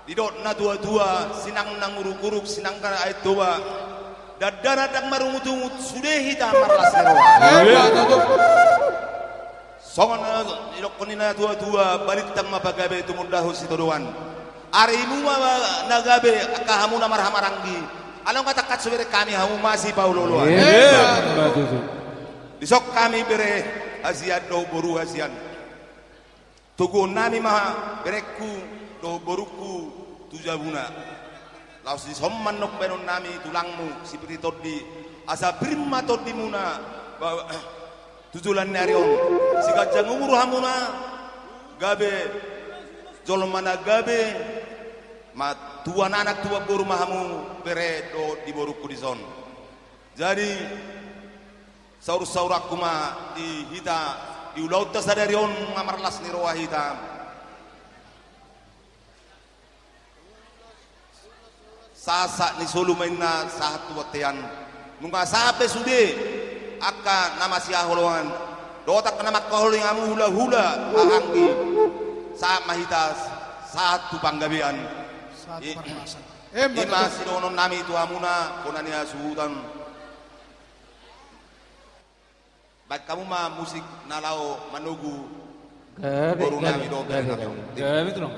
Didok na tua-tua, sinang na nguruk-nguruk, sinang na aek Toba. Dangdang na ndang marungut-ungut, sude hita marlas ni roha. Emma tutu. Songon na didokkon ni na tua-tua, balintang ma pagabe tumundalhon sitadoan. Arimu ma na gabe, angka hamu na marhahamaranggi. Alai nga tangkas so bereng hami hamu masipaolo-oloan. Emma tutu. Dison hami bere hasian dohot boru hasian. Toguhon nami ma berengku dohot borungku tu jabuna. Laos dison ma annon baenon nami tulangmu si Pir ni Tondi, asa pir ma tondimuna ba-, tu joloan ni ari on. Siganjang umur hamuna, gabe jolma na gabe, ma tuan anak tuan boru ma hamu bere dohot di borungku dison. Jadi, saur-sauranku ma di hita, di ulaonta sadari on nga marlas ni roha hita. Sahat-sahat ni solu ma inna sahat tu bontean. Nunga sahat be sude angka na masihaholongan dohot angka na mangkaholongi hamu hula-hula hahaanggi. Sahat ma hita sahat tu panggabean. Sahat tu I-, parhorasan. Emma tutu. I ma sidohonon nami tu hamuna, hona ni hasuhuton. Baen hamu ma musik na laho manogu boru nami dohot bere nami on. Gabe tulang.